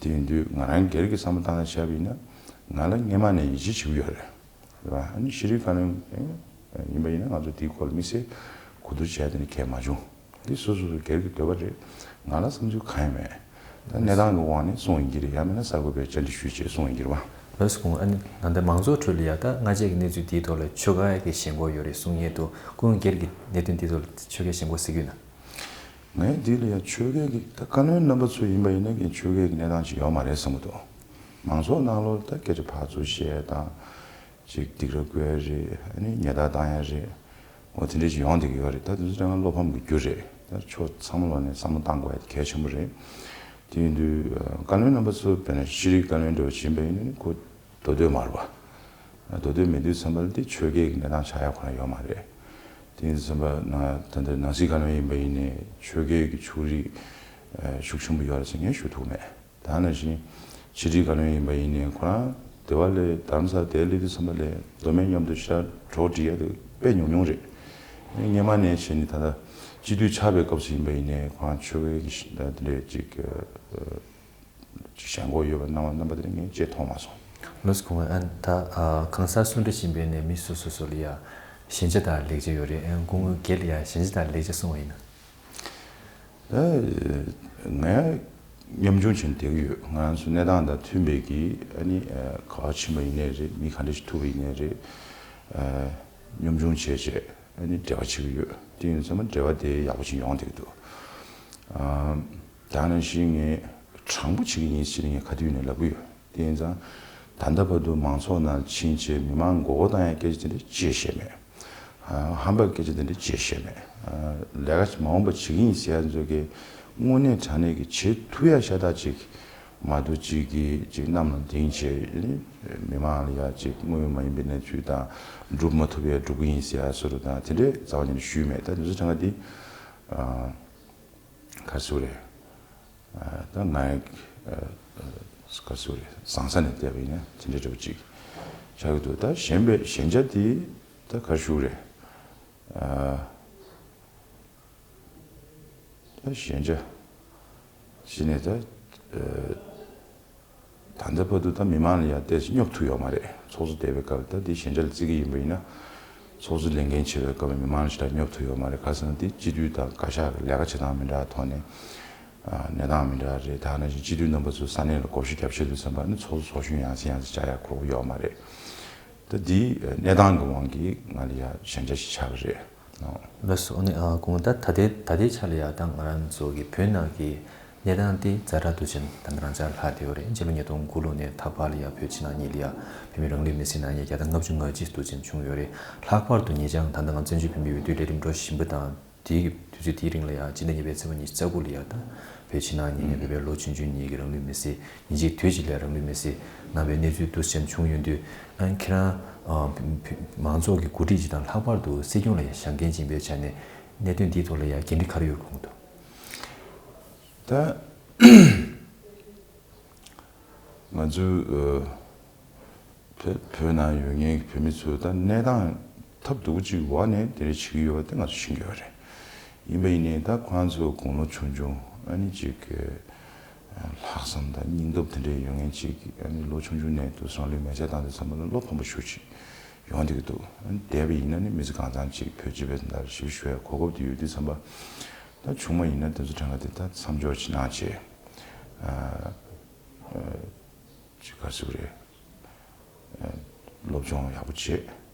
དེ་ཡིན་དུས་ང་རང་སྒེར་གྱི་བསམ་བློ་བཏང་ནས་བྱས་པ་ཡིན་ན་ང་ལ་སྔོན་མ་ནས་ཡིད་ཆེས་བྱེད་ཀྱི་ཡོད་རེད། རེད་བ། ཨ་ནི་ཤེས་རིག་བཀའ་བློན་ཡིན་པ་ཡིན་ན་ང་ཚོ་དེའི་སྐོར་ལ་དམིགས་བསལ་གོ་བསྡུར་བྱས་དེ་ནི་གལ་མ་བྱུང་། འདི་སོ་སོ་སོ་སྒེར་གྱི་འདོད་པ་རེད། ང་ལ་བསམ་ཚུལ་གང་ཡང་མེད། ད་གནས་སྟངས་ཀྱི་དབང་ནས་གསུངས་ཡིན་གྱི་རེད། ཡང་མིན་ན་གསར་འགོད་པས་བཅར་འདྲི་ཞུས་བྱས་གསུངས་ཡིན་གྱི་རེད་བ། ལགས་སོ། ཁོང་ཨ་ནི་ད་ལྟ་མང་ཚོགས་ཁྲོད་ལ་ཡ་ད་སྔ་རྗེས་ཀྱི་གནས་ཚུལ་འདིའི་ཐོག་ལ་ཆོལ་ཁ་གི་ཞེན་ཁོག་ཡོད་རེད་གསུང་མཁན་འདུག་ཁོང་སྒེར་གྱི་གནད་དོན་འདིའི་ཐོག་ལ་ཆོལ་ཁའི་ཞེན་ཁོག་ཟེར་གྱི་ཡོད་ན། ངས་འདི་ལ་ཡ་ཆོལ་ཁའི་གི་ད་བཀའ་བློན་རྣམ་པ་ཚོ་ཡིན་པ་ཡིན་ན་གི་ཆོལ་ཁའི་གི་གནས་སྟངས་ཅིག་ཡོད་མ་རེད་བསམ་གྱི་འདུག་མང་ཚོགས་ནང་ལོགས་ད་སྐད་ཆ་ཕར་ཚུར་བཤད་དང་། ཅིག་སྡིགས་ར་བསྐུལ་ཡ་རེད། ཨ་ནི་ཉེས་རྡུང་བཏང་ཡ་རེད། འོ་དེ་འདྲ་ཞིག་ཡོང་བསྡད་ཀྱི་ཡོད་རེད། ད་དེ་ཚོ་ད་ང་བློ་ཕམ་གྱི་རྒྱུ་རེད། ད་ཕྱོགས་ཚང་མ་ལོག་ནས་བསམ་བློ་བཏང་དགོས་ཡ་དེ་གལ་ཆེན་པོ་རེད། དེ་ཡིན་དུས་བཀའ་བློན་རྣམ་པ་ཚོ་དཔེར་ན་ཤེས་རིག་བཀའ་བློན་འདྲ་བོ་ཡིན་པ་ཡིན་ན་ཁོ་མདོ་སྟོད་མ་རེད་པ། མདོ་སྟོད་མེད་དུས་ཙམ་པ་ལ་དེ་ཆོལ་ཁའི་གི་གནས་སྟངས་ཆགས་ཡ་ཁོ་རང་ཡོད་མ་རེད། དེ་ཡིན་དུས་ཙམ་པ་ན་ད་ལྟ་ནང་སྲིད་བཀའ་བློན་ཡིན་པ་ཡིན་ནའི་ཆོལ་ཁའི་གི་ཕྱོགས་རིས་ཤུགས་ཆེན་པོ་ཡོད་རེད་ཟེར་ངས་ཞུ་ཐུབ་མེད། ད་ནང་བཞིན་ཕྱི་དྲིལ་བཀའ་བློན་ཡིན་པ་ཡིན་ནའི་ཁོ་རང་སྡེ་བ་ལས་རྡ་རམ་ས་ལ་དེར་སླེབས་དུས་ཙམ་པ་ལས་མདོ་སྨད་མཉམ་དུ་ཞེ་དྲག་གྲོགས་སྒྲིག་ཡ་དེ་དཔེ་ཉུང་ཉུང་རེད། སྔོན་མ་ནས་བྱས་ནས་ད་ལྟ་སྤྱི་འཐུས་ཆགས་པའི་སྐབས་སུ་ཡིན་པ་ཡིན་ནའི་ཁོ་རང་ཆོལ་ཁའི་གི་ད་དེ་འདྲས་ཅིག་ཅིག་ཞེན་ཁོག་ཡོད་པ་གནང་བ་རྣམ་པ་དེ་འདྲ་ངས་ཅིག་མཐོང་མ་སོང་། ལགས་སོ། ཁོང་ཨ་ད་གང་ཟག་སུ་འདྲ་ཡིན་པའི་ནས་མི་སོ་སོ་སོ་ལ་ཡ་ཞན་ཆ་དང་ལེགས་ཆ་ཡོད་རེད། ཨ་ཁོང་སྒེར་ལ་ཡ་ཞན་ཆ་དང་ལེགས་ཆ་གསུང་བ་ཡིན་ན། ད་ང་ཉམ་ཆུང་ཆེན་བསྡད་ཀྱི་ཡོད། ང་རང་ཚོ་གནས་སྟངས་དང་མཐུན་པའི་གི་ཨ་ནི་ག་བ་ཕྱིན་པ་ཡིན་ནའི་རེད། མི་ག་འདྲ་ཞིག་ཐུག་པ་ཡིན་ནའི་རེད། ཉམ་ཆུང་བྱས་བྱས་ཨ་ནི་འབྲེལ་བ་བྱེད་ཀྱི་ཡོད། དེ་ཡིན་ཙང་མ་འབྲེལ་བ་དེ་ཡག་པོ་ཞིག་ཡོང་བསྡད་ཀྱི་འདུག་ད་ནང་བཞིན་ངས་དྲང་པོ་བྱེད་ཀྱི་ཡིན་ཟེར་ནས་ངས་ག་དུས་ནས་ལབ་ཀྱི་ཡོད། དེ་ཡིན་ཙང་ད་ལྟ་བར་དུ་མང་ཚོགས་ནང་ཕྱིན་བྱས་མི་མང་མགོ་སྐོར་བཏང་ཡ་སྐད་ཆ་དེ་འདྲ་ཅིག་བཤད་མེད། ཧམ་པ་སྐད་ཆ་དེ་འདྲ་ཅིག་བཤད་མེད། ལས་ཀ་མ་འོངས་པ་བྱེད་ཀྱི་ཡིན་ཟེར་ཡ་ཚོ་གི་དངོས་གནས་དྲང་གནས་ཀྱི་བྱེད་ཐུབ་ཡ་ཤ་སྟག་ཅིག་མ་གཏོགས་ཅིག་གི་ཅིག་གནམ་ལ་ལྡིང་བྱས་མི་མང་ལ་ཡ་ཅིག་དངོས་ཡོད་མ་ཡིན་པའི་གནས་ཚུལ་དང་སྒྲུབ་མ་ཐུབ་ཡ་སྒྲུབ་ཀྱི་ཡིན་ཟེར་ཡ་བཟོ་འདྲ་དང་དེ་འདྲའི་རྩ་བ་ཉིད་ནས་ཞུས་མེད། ད་དེ་ཚོ་དྲང་ག་འདི་ག་རེ་ཟེར་དགོས་རེད། ད་ང་ག་རེ་ཟེར་དགོས་རེད། བཟང་ས་ནས་བལྟས་པ་ཡིན་ན་དེ་འདྲ་འདྲ་པོ་ཅིག་ཆགས་ཀྱི་འདུག་ད་ཞན་པའི་ཞན་ཆ་དེ་ད་ག་རེ་ཞུ་དགོས་རེད། ད་ཞན་ཆ་གཞི་ནས་ད་ད་ལྟ་བར་དུ་ད་མི་མང་ལ་ཡང་ཏོག་ཙམ་སྙོབ་ཐུབ་ཡོད་མ་རེད། ཚོགས་གཙོ་བསྡད་པའི་སྐབས་ད་འདི་ཞན་ཆ་ལ་བརྩི་གི་ཡིན་པ་ཡིན་ན། ཚོགས་གཙོ་ལས་འགན་བྱེད་པའི་སྐབས་ལ་མི་མང་ལ་ཞེ་དྲག་སྙོབ་ཐུབ་ཡོད་མ་རེད། ག་རེ་ཟེར་ན་འདི་སྤྱི་འཐུས་དང་བཀའ་ཤག་གི་ལས་ཀ་བྱེད་སྟངས་མི་འདྲ་བ་ཐོག་ནས་གནས་སྟངས་མི་འདྲ་རེད། ད་ནང་བཞིན་སྤྱི་འཐུས་རྣམ་པ་ཚོ་ས་གནས་ལ་བགོ་བཤའ་རྒྱབ་ཤེས་དུས་ཙམ་པ་ནི་ཚོགས་གཙོ་ཚོགས་གཞོན་ཡང་སེ་ཡང་སེ་བཅར་ཡག་གོ་སྐབས་ཡོད་མ་རེད། ད་འདི་གནས་སྟངས་ཀྱི་དབང་གིས་ང་ལ་ཡ་ཞན་ཆ་ཞིག་ཆགས་པ་རེད། ལགས་སོ། ཨ་ནི་ཨ་གོང་ད་ད་ལྟའི་ད་ལྟའི་ཆ་ལ་ཡ་ད་ང་རང་ཚོ་གི་བོད་ནང་གི་གནས་སྟངས་དེ་ཛ་དྲག་ཏུ་ཅན་ད་ང་རང་ཅག་ལྷག་བསྡད་ཡོད་རེད། སྤྱི་ལོ་ཉིས་སྟོང་དགུ་ལོ་ནས་ད་བར་ལ་ཡ་བོད་ཕྱི་ནང་གཉིས་ལ་ཡ་བོད་མི་རང་ལུས་མེར་སྲེག་གནང་མཁན་བརྒྱ་དང་ལྔ་བཅུ་ང་གཅིག་ཏུ་ཅན་བྱུང་ཡོད་རེད། ལྷག་པར་དུ་ཉེ་ཆར་ད་ལྟ་ང་བཙན་བྱོལ་བོད་མིའི་འོས་བསྡུ་ལས་རིམ་འགྲོ་བཞིན་པ་དང་། དེའི་དུས་ཚོད་དེའི་རིང་ལ་ཡང་སྤྱི་ཟླ་གཉིས་པའི་ཚེས་པ་ཉི་ཤུ་རྩ་དགུ་ལ་ཡང་ད་བོད་ཕྱི་ནང་གཉིས་ནས་བོད་པའི་ལོ་ཆུང་ཆུང་གཉིས་ཀྱི་རང་ལུས་མེར་སྲེག་ཉིན་གཅིག་དུས་གཅིག་ལ་རང་ལུས་མེར་སྲེག་གནང་བའི་གནས་ཚུལ་འདུ་ཤེས་བྱུང་ཡོང་དུས། ཨ་ཁྱེད་རང་ཨ་བོད་མང་ཚོགས་ཀྱི་འགོ་ཁྲིད་ཅིག་དང་ལྷག་པར་དུ་སྲིད་སྐྱོང་ལ་ཡང་བཞེངས་མཁན་ཅིག་ཡིན་པའི་ཆ་ནས་གནད་དོན་འདིའི་ཐོག་ལ་ཡང་འགན་འཁྲི་ག་རེ་ཡོད་དགོངས་འདུག་ད། ང་ཚོའི་ཨ་བོད་བོད་ནང་ཡོད་མཁན་གྱི་བོད་མི་ཚོ་ད་གནས་སྟངས་ཐབས་སྡུག་པོ་ཅིག་འོག་ནས་དེ་འདྲ་བྱེད་ཀྱི་ཡོད་པ་དེ་ང་ཚོ་ཤེས་ཀྱི་ཡོད་རེད། ཡིན་པ་ཡིན་ནའི་ད་ཁོང་ཚོ་དགུང་ལོ་ཆུང་ཆུང་ཨ་ནི་ཅིག་གི་ལྷག་བསམ་དང་སྙིང་སྟོབས་དེ་འདྲ་ཡོད་མཁན་ཅིག་ཨ་ནི་ལོ་ཆུང་ཆུང་ནས་དུ་སོང་ལུས་མེ་བྱ་བཏང་དུས་ཙམ་པ་ལ་བློ་ཕམ་པོ་ཞེ་ཅིག་ཡོང་བསྡད་ཀྱི་འདུག་ཨ་ནི་བསྡད་པ་ཡིན་ན་ནི་མི་ཚེ་གང་ཚང་ཅིག་བོད་སྤྱི་པའི་དོན་དག་ཞིབ་ཞུ་བའི་གོ་སྐབས་དེ་ཡོད་དུས་ཙམ་པ། ད་ཆུང་མ་ཡིན་ན་དེ་ཚོ་གྲངས་ཀ་དེ་ད་མཚམས་འཇོག་ཅིག་གནང་བྱས། ཅིག་ག་རེ་ཟེར་དགོས་རེད། སློབ་སྦྱོང་ཡག་པོ་བྱེད།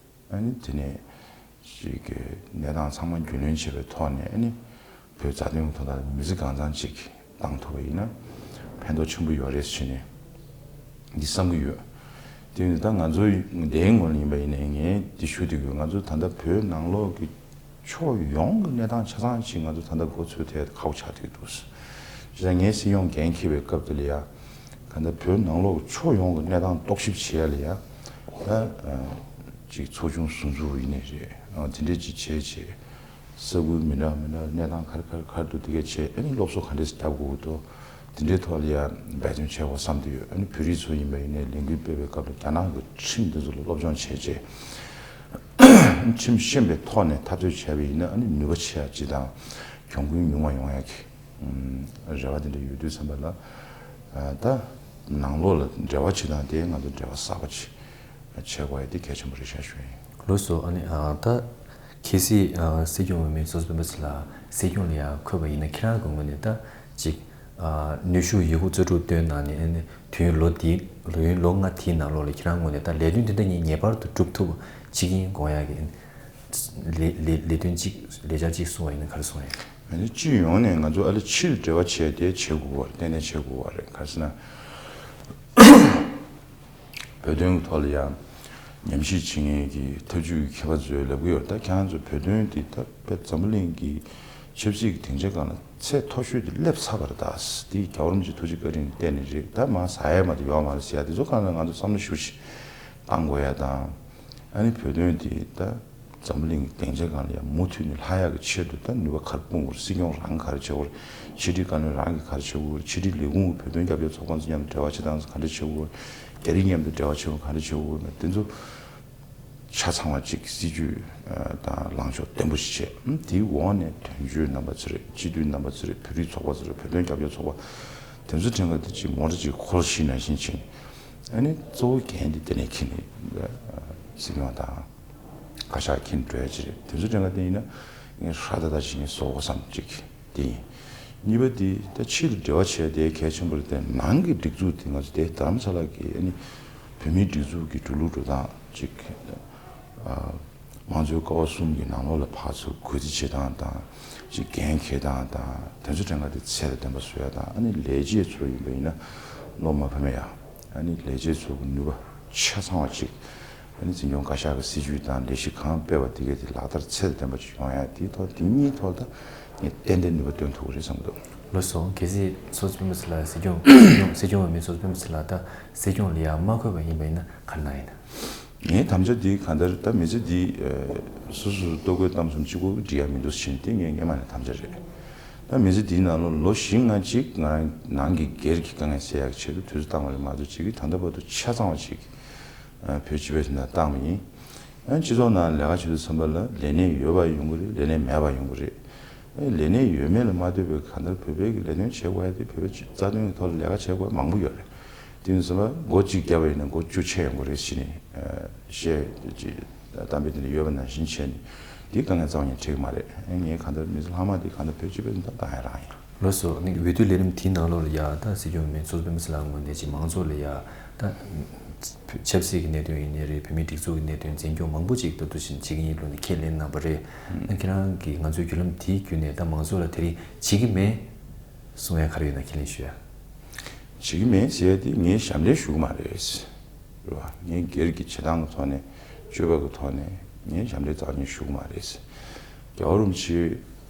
ཨ་ནི་དེ་ནས་ཅིག་གི་གནས་སྟངས་ཚང་མ་རྒྱུས་ལོན་བྱས་པའི་ཐོག་ནས་ཨ་ནི་བོད་རྩ་དོན་གྱི་དོན་དག་མི་ཚེ་གང་ཚང་ཅིག་བཏང་ཐུབ་པ་ཡིན་ན་ཕན་ཐོགས་ཆེན་པོ་ཡོད་རེད་ཟེར་ནས་འདི་བསམ་གྱི་ཡོད། དེ་ཡིན་ད་ང་ཚོ་འདིའི་ངོས་ནས་ཡིན་པ་ཡིན་ནའི་ངས་འདི་ཞུ་འདོད་ཀྱི་ཡོད། ང་ཚོ་ད་ལྟ་བོད་ནང་ལོགས་ཀྱི་ཕྱོགས་ཡོངས་ཀྱི་གནས་སྟངས་ཆ་ཚང་ཞིག་ང་ཚོ་ད་ལྟ་མགོ་ཚོས་ཐད་ཁག་པོ་ཆགས་བསྡད་འདུག་བྱས་ཙང་ངས་སྲིད་སྐྱོང་འགན་འཁྱེར་བའི་སྐབས་དེ་ལ་ཡ། ད་ལྟ་བོད་ནང་ལོགས་ཕྱོགས་ཡོངས་ཀྱི་གནས་སྟངས་རྟོག་ཞིབ་བྱེད་ཡ་ལ་ཡ། ད་ཅིག་ཚོགས་ཆུང་ཟུར་འཛུགས་ཡིན་ནའི་རེད། དེ་འདྲས་ཅིག་བྱས་བྱས། ས་ཁུལ་མི་འདྲ་མི་འདྲ་གནས་སྟངས་ག་རེ་ག་རེ་ག་རེ་འདུག་དེ་གས་བྱས་ཨ་ནི་སློབ་གསོ་ག་འདྲས་རྒྱབ་དགོས་ཀྱི་འདུག་དེ་འདྲའི་ཐོག་ལ་ཡ་འབད་བརྩོན་བྱེད་དགོས་བསམ་གྱི་ཡོད། ཨ་ནི་བོད་རིགས་ཚོ་ཡིན་པ་ཡིན་ནའི་ལས་འགུལ་སྤེལ་བའི་སྐབས་ལ་རྒྱ་ནག་གི་ཁྲིམས་འདི་ཚོ་ལ་སློབ་སྦྱོང་བྱས་རྗེས། ཁྲིམས་ཤེས་པའི་ཐོག་ནས་འཐབ་རྩོད་བྱས་པ་ཡིན་ན་ཨ་ནི་ནུས་པ་ཆེ་ཡ་ཅིག་དང་། གྱོང་གུན་ཉུང་བ་ཡོང་ཡག་གི་ཨམ་རེ་བ་དེ་འདྲ་ཡོད་དུས་ཙམ་པ་ལ། ཨ་ད་ནང་ལོགས་ལ་འབྲེལ་བ་བྱེད་སྟངས་དེ་ང་ཚོ་འབྲེལ་བ་གསར་པ་ཅིག་བྱེད་དགོས་ཡ་དེ་གལ་ཆེན་པོ་རེད་ཤག་ཞུ་ཡིན། ལགས་སོ། ཨ་ནི་ཨ་ད་གལ་སྲིད་ཨ་སྲིད་སྐྱོང་འོས་མི་ཚོགས་གཙོ་སྤེན་པ་ཚེ་ལགས་སྲིད་སྐྱོང་ལ་ཡང་འཁོད་པ་ཡིན་ན། ཁྱེད་རང་གི་ངོས་ནས་ད་ཅིག་ཨ་ནུས་ཤུགས་ཡོད་རྒུ་རྩལ་སྤྲུགས་བཏོན་གནང་ནས། ཨ་ནི་དུས་ཡུན་ལོ་འདི་དུས་ཡུན་ལོ་ལྔ་དེའི་ནང་ལོགས་ལ་ཁྱེད་རང་ངོས་ནས་ད་ལས་དོན་དེ་འདྲ་ངས་ངེས་པར་དུ་སྒྲུབ་ཐུབ་པ་བྱེད་ཀྱི་ཡིན་དགོངས་ཡག་གི་ལས་ལས་ལས་དོན་གཅིག་ལས་འཆར་གཅིག་གསུངས་པ་ཡིན་ན་ག་རེ་གསུང་ཡ་ཡིན། ཨ་ནི་སྤྱི་ཡོངས་ནས་ང་ཚོ་ཨ་ལེ་ཕྱིར་འབྲེལ་བ་བྱས་ཏེ་བྱེད་དགོས་པ་རེད། ཏན་ཏན་བྱེད་དགོས་པ་རེད། ག་རེ་ཟེར་ན། བོད་དོན་གྱི་ཐོག་ལ་ཡང་ཉམས་ཞིབ་བྱེད་མཁན་གྱི་ཐབས་ཇུས་ཀྱི་མཁས་པ་ཚོས་ལབ་ཀྱི་ཡོད། ད་ཁྱེད་རང་ཚོ་བོད་དོན་འདི་ད་དཔེ་འཛམ་བུ་གླིང་གི་ཆབ་སྲིད་ཀྱི་སྡིངས་ཆ་སྒང་ལ་ཚད་མཐོ་ཤོས་དེ་སླེབས་ཚར་བ་རེད། ད་འདི་རྒྱལ་བ་རིན་པོ་ཆེ་ཐུགས་རྗེ་བཀའ་དྲིན་གྱིས་བརྟེན་ནས་རེད། ད་མར་ཟག་ཡ་མ་གཏོགས་ཡོད་མ་རེད་ཟེར་ཡ་དེ་ཚོ་སྒང་ལ་ང་ཚོ་བསམ་བློ་ཞེ་པོ་ཅིག་བཏང་དགོས་ཡ་དང་། ཨ་ནི་བོད་དོན་འདི་ད་འཛམ་བུ་གླིང་གི་སྡིངས་ཆ་སྒང་ལ་ཡང་མུ་མཐུད་ནས་ལྷག་ཡག་གི་ཆེད་དུ་ད་ནུས་པ་ག་རེ་སྤུངས་དགོས་རེད། སྲིད་སྐྱོང་རང་གིས་ག་རེ་བྱེད་དགོས་རེད། ཕྱི་དྲིལ་བཀའ་བློན་རང་གིས་ག་རེ་བྱེད་དགོས་རེད། ཕྱི་དྲིལ་ལས་ཁུངས་ཀྱི་བོད་དོན་རྒྱབ་སྐྱོར་ཚོགས་པ་ཚོ་མཉམ་དུ་འབྲེལ་བ་བྱེད་སྟངས་ག་རེ་བྱེད་དགོས་རེད། རྒྱ་རིགས་མཉམ་དུ་འབྲེལ་བ་བྱེད་དགོས་ག་རེ་བྱེད་དགོས་རེད། དེ་ཚོ་ཆ་ཚང་བ་ཅིག་སྲིད་ཇུས་དང་ལངས་ཕྱོགས་བརྟན་པོ་ཞིག་བྱས། དེའི་འོག་ནས་དོན་གཅོད་རྣམ་པ་ཚོ་རེད། སྤྱི་འཐུས་རྣམ་པ་ཚོ་རེད། བོད་རིགས་ཚོགས་པ་ཚོ་རེད། བོད་དོན་རྒྱབ་སྐྱོར་ཚོགས་པ་དེ་ཚོ་ཕྲན་ག་དེ་ཅིག་མོ་ཊ་ཅིག་འཁོར་ཤེས་ནང་བཞིན་བྱས་ནས། ཨ་ནི་གཙོ་བོ་འགན་དེ་དེ་ནས་འཁྱེར་ནས་སྲིད་སྐྱོང་དང་བཀའ་ཤག་འཁྱེར་འགྲོ་ཡ་ཅིག་རེད། དེ་ཚོ་ཕྲན་ག་དེ་ཡིན་ན་ངས་ཧྲ་ཏག་ཏག་ཅིག་ངས་བཟོ་དགོས་བསམ་ཅིག་དེ་ཡིན། གཉིས་པ་དེ་ད་ཕྱི་ལ་འབྲེལ་བ་བྱས་དེ་གལ་ཆེན་པོ་རེད་དེ། ནང་གི་སྒྲིག་འཛུགས་དེ་ང་ཚོ་དེ་རྡ་རམ་ས་ལ་གི་ཨ་ནི་བོད་མིའི་སྒྲིག་འཛུགས་ཀྱི་འགྲོ་ལུགས་འགྲོ་སྟངས་ཅིག་ཨ། དམངས་གཙོའི་ཀ་བ་གསུམ་གྱི་ནང་ལོགས་ལ་ཕར་ཚུར་གུས་བརྩི་བྱེད་སྟངས་དང་། ཅིག་འགན་འཁྱེར་སྟངས་དང་། དེ་ཚོ་ཕྲན་ག་དེ་ཚད་ལ་ལྡན་པ་བཟོ་ཡ་དང་། ཨ་ནི་ལས་བྱེད་ཚོ་ཡིན་པ་ཡིན་ན་བློ་མ་ཕམ་ཡ། ཨ་ནི་ལས་བྱེད་ཚོ་གི་ནུས་པ་ཆ་ཚང་བ་ཅིག་ཨ་ནི་འཛིན་སྐྱོང་བཀའ་ཤག་གི་སྲིད་ཇུས་དང་ལས་གཞི་གང་སྤེལ་བ་དེ་གས་དེ་ལག་བསྟར་ཚད་ལ་ལྡན་པ་ཅིག་ཡོང་ཡ། དེའི་ཐོག་དེ་གཉིས་ཐོག་ད་ངས་ཏན་ཏན་ནུས་པ་བཏོན་ཐུབ་ཀྱི་རེད་བསམ་གྱི་འདུག་ལགས་སོ། གལ་སྲིད་ཚོགས་གཙོ་སྤེན་པ་ཚེ་ལགས་སྲིད་སྐྱོང་སྲིད་སྐྱོང་སྲིད་སྐྱོང་འོས་མི་ཚོགས་གཙོ་སྤེན་པ་ཚེ་ལགས་ད་སྲིད་སྐྱོང་ལ་ཡང་མ་འཁོད་པ་ཡིན་པ་ཡིན་ན་ག་རེ་གནང་ཡིན་ན། ངའི་དམ་བཅའ་འདི་གང་ལྟར་ད་མི་ཚེ་འདི་ཨ་སོ་སོ་སོ་ལྟོ་གོས་གཏམ་གསུམ་གཅིག་པོ་འབྲི་ཡ་མི་འདུག་ཟེར་ནས། དེ་ངས་སྔོན་མ་ནས་དམ་བཅའ་རེད། ད་མི་ཚེ་འདིའི་ནང་ལོ་ལོ་བཞི་ལྔ་གཅིག་ང་རང་ནང་གི་སྒེར་གྱི་དཀའ་ངལ་སེལ་ཡག་ཆེད་དུ་དུས་ཚོད་བཏང་བ་རེད་མ་གཏོགས། གཅིག་གིས་ད་ལྟ་བར་དུ་ཆ་ཚང་བ་ཅིག་ཨ་བོད་སྤྱི་པའི་དོན་དག་བཏང་བ་ཡིན། ཨ་སྤྱི་ཚོགས་ནང་ལས་ཀ་བྱེད་དུས་ཙམ་པ་ལ་ལས་གནས་ཡོད་པ་ཡོང་གི་རེད། ལས་གནས་མེད་པ་ཡོང་གི་རེད། ཨ་ལས་གནས་ཡོད་མེད་ལ་མ་ལྟོས་པའི་གང་ལྟར་བོད་པའི་གི་ལས་དོན་བྱེད་དགོས་ཡ་དེ། བོད་པའི་རྩ་དོན་གྱི་ཐོག་ལ་ལས་ཀ་བྱེད་དགོས་ཡ་མང་པོ་ཡོད་རེད། དེ་ཡིན་ཙང་སྒོ་གཅིག་བརྒྱབ་པ་ཡིན་ན་སྒོ་བཅུ་ཕྱེ་ཡོང་གི་རེད་ཟེར་ནས་བཤད་ཀྱི་གཏམ་དཔེ་དེ་འདྲ་ཡོད་པ་ནང་བཞིན་བྱས་ནས། དེ་དཀའ་ངལ་རྩ་བ་ཉིད་འཕྲད་ཀྱི་མ་རེད། ངས་གང་ལྟར་མི་ཚེ་ལྷག་མ་དེ་གང་ལྟར་བོད་སྤྱི་པའི་དོན་དག་བཏང་ཡ་རང་ཡིན། ལགས་སོ། ཨ་ནི་འོས་བསྡུ་ལས་རིམ་དེའི་ནང་ལོགས་ལ་ཡ་ད་སྲིད་སྐྱོང་མི་ཚོགས་སྤེན་པ་ཚེ་ལགས་ངོས་ནས་ཅིག་མང་ཚོགས་ལ་ཡ་ད་ཆབ་སྲིད་ཀྱི་གནད་དོན་ཡིན་ནའི་རེད། བོད་མིའི་སྒྲིག་འཛུགས་ཀྱི་གནད་དོན། འཛིན་སྐྱོང་མང་པོ་ཅིག་ད་དུང་ཕྱིན་བྱེད་ཀྱི་ཡིན་ལུགས་ནས་ཁས་ལེན་གནང་བ་རེད། ཨ་ཁྱེད་རང་གིས་ང་ཚོའི་བརྒྱུད་ལམ་དེའི་བརྒྱུད་ནས་ད་མང་ཚོགས་ལ་དེ་རིང་བྱེད་ཀྱི་མེད་གསུང་ཡ་ག་རེ་ཡོད་ན་ཁས་ལེན་ཞུ་ཡ། བྱེད་ཀྱི་མེད་ཟེར་ཡ་དེ་ངས་ཞབས་འདྲེན་ཞུ་གི་མ་རེད། རེད་བ། ངས་སྒེར་གྱི་བྱེད་སྟངས་ཀྱི་ཐོག་ནས། སྤྱོད་པ་གི་ཐོག་ནས་ངས་ཞབས་འདྲེན་རྩ་བ་ཉིད་ཞུ་གི་མ་རེད། རྒྱལ་བ་རིན་པོ་ཆེ་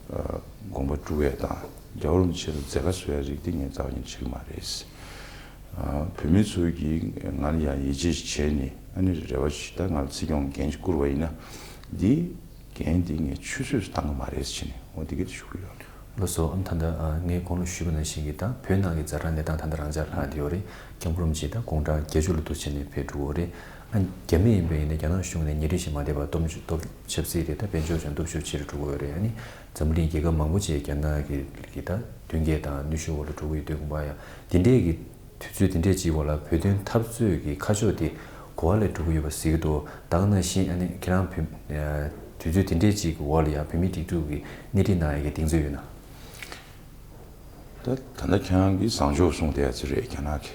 ཨ་དགོངས་པ་སྒྲུབ་ཡས་དང་། རྒྱལ་བ་རིན་པོ་ཆེ་ལ་མཛད་དཀའ་བཟོ་ཡས་རིགས་དེ་ངས་རྩ་བ་ཉིད་བྱེད་ཀྱི་མ་རེད། ཨ་བོད་མི་ཚོ་གིས་ང་ལ་ཡང་ཡིད་ཆེས་བྱས་ནས། ཨ་ནི་རེ་བ་ཞིག་ད་ང་ལ་སྲིད་སྐྱོང་འགན་ཞིག་བསྐུར་བ་ཡིན་ན། འདི་འགན་འདི་ངས་ཆུད་ཟོས་སུ་བཏང་གི་མ་རེད་ཟེར་ནས། འོ་འདི་ག་དེ་ཞུ་གི་ཡོད། ལགས་སོ། ཨ་ནི་ད་ལྟ་ཨ་ངས་གོང་ལ་ཞུས་པ་ནང་བཞིན་གྱི་ད་བོད་ནང་གི་ཛ་དྲག་གནས་སྟངས་ད་ལྟ་རང་འཇགས་ལྷག་བསྡད་ཡོད་རེད། སྐྱབས་མགོན་རིན་པོ་ཆེ་ད་དགུང་གྲངས་བརྒྱད་ཅུ་ལ་འདུག་བྱས་ནས་ཕེབས་འགྲོ་གི་ཡོད་རེད། ཨ་རྒྱ་མི་ཡིན་པ་ཡིན་ན་རྒྱ་ནག་གཞུང་ནས་ཉིན་རེ་བཞིན་མ་བསྡད་པར་སྟོབས་ཤུགས་སྟོབས་ཆབ་སྲིད་རེད། ད་དཔལ་འབྱོར་ཀྱང་སྟོབས་ཤུགས་ཆེ་རུ་འགྲོ་གི་ཡོད་རེད། ཨ་ནི་འཛམ་གླིང་རྒྱལ་ཁབ་མང་པོ་ཅིག་རྒྱ་ནག་གི་གི་ད་མདུན་སྐྱོད་དང་ནུས་ཤུགས་འོག་ལ་འགྲོ་གི་ཡོད་དུས། དགོངས་པ་ཡ་དེ་འདྲས་ཀྱི་དུས་ཚོད་དེ་འདྲས་ཅིག་འོག་ལ་བོད་དོན་འཐབ་རྩོད་ཀྱི་ཁ་ཕྱོགས་དེ་ག་པར་ལ་འགྲོ་གི་ཡོད་པ་གཟིགས་ཀྱི་འདུག་ད་ག་ནང་བཞིན་ཨ་ནི་ཁྱེད་རང་བོད་ཨ་དུས་ཚོད་དེ་འདྲས་ཅིག་གི་འོག་ལ་ཡང་བོད་མིའི་སྒྲིག་འཛུགས་ཀྱི་སྣེ་ཁྲིད་གནང་ཡ་གི་གདེང་ཚོད་ཡོད་ན། ད་ད་ལྟ་ཁྱེད་རང་གིས་བཟང་ཕྱོགས་གསུངས་བསྡད་ཡ་ཅིག་རེད། རྒྱ་ནག་གི་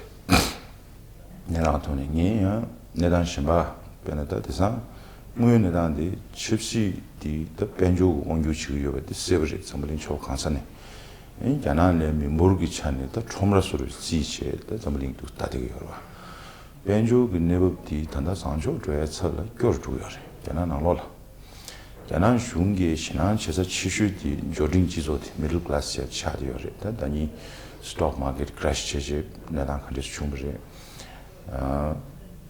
གནས་སྟངས་ཐོག་ནས་ངས་ཡང་གནས་སྟངས་གཞན་པ། དཔེར་ན་ད་དེང་སང་དངོས་ཡོད་གནས་སྟངས་དེ་ཆབ་སྲིད་དེ་ད་དཔལ་འབྱོར་གྱི་དབང་སྒྱུར་བྱེད་ཀྱི་ཡོད་པ་དེ་གསལ་པོ་རེད། འཛམ་བུ་གླིང་ཕྱོགས་གང་ས་ནས། ཨེ་རྒྱ་ནག་ལས་མི་འབོར་གྱི་ཆ་ནས་ད་ཁྲོམ་ར་བཟོ་འདྲ་བརྩིས་བྱས་ད་འཛམ་བུ་གླིང་དུ་ད་བསྡད་ཀྱི་ཡོད་རེད་བ། དཔལ་འབྱོར་གྱི་གནས་བབ་དེ་ད་ལྟ་བཟང་ཕྱོགས་འགྲོ་ཡའི་ཚབ་ལ་སྐྱོ་རུ་འགྲོ་གི་ཡོད་རེད། རྒྱ་ནག་ནང་ལོགས་ལ། རྒྱ་ནག་གཞུང་གི་ཞེད་སྣང་བྱེད་ས་ཆེ་ཤོས་དེ་འབྱོར་འབྲིང་སྤྱི་ཚོགས་དེ། མི་ཌལ་ཀ་ལ་སི་ཆགས་བསྡད་ཡོད་རེད། ད་ཟླ་ཉིན་སི་ཊོག་མར་ཀེཊ་ཀེ་རེ་ཤི་བྱས་བྱས་གནས་སྟངས་ག་འདྲས་བྱུང་བ་རེད། ཨ་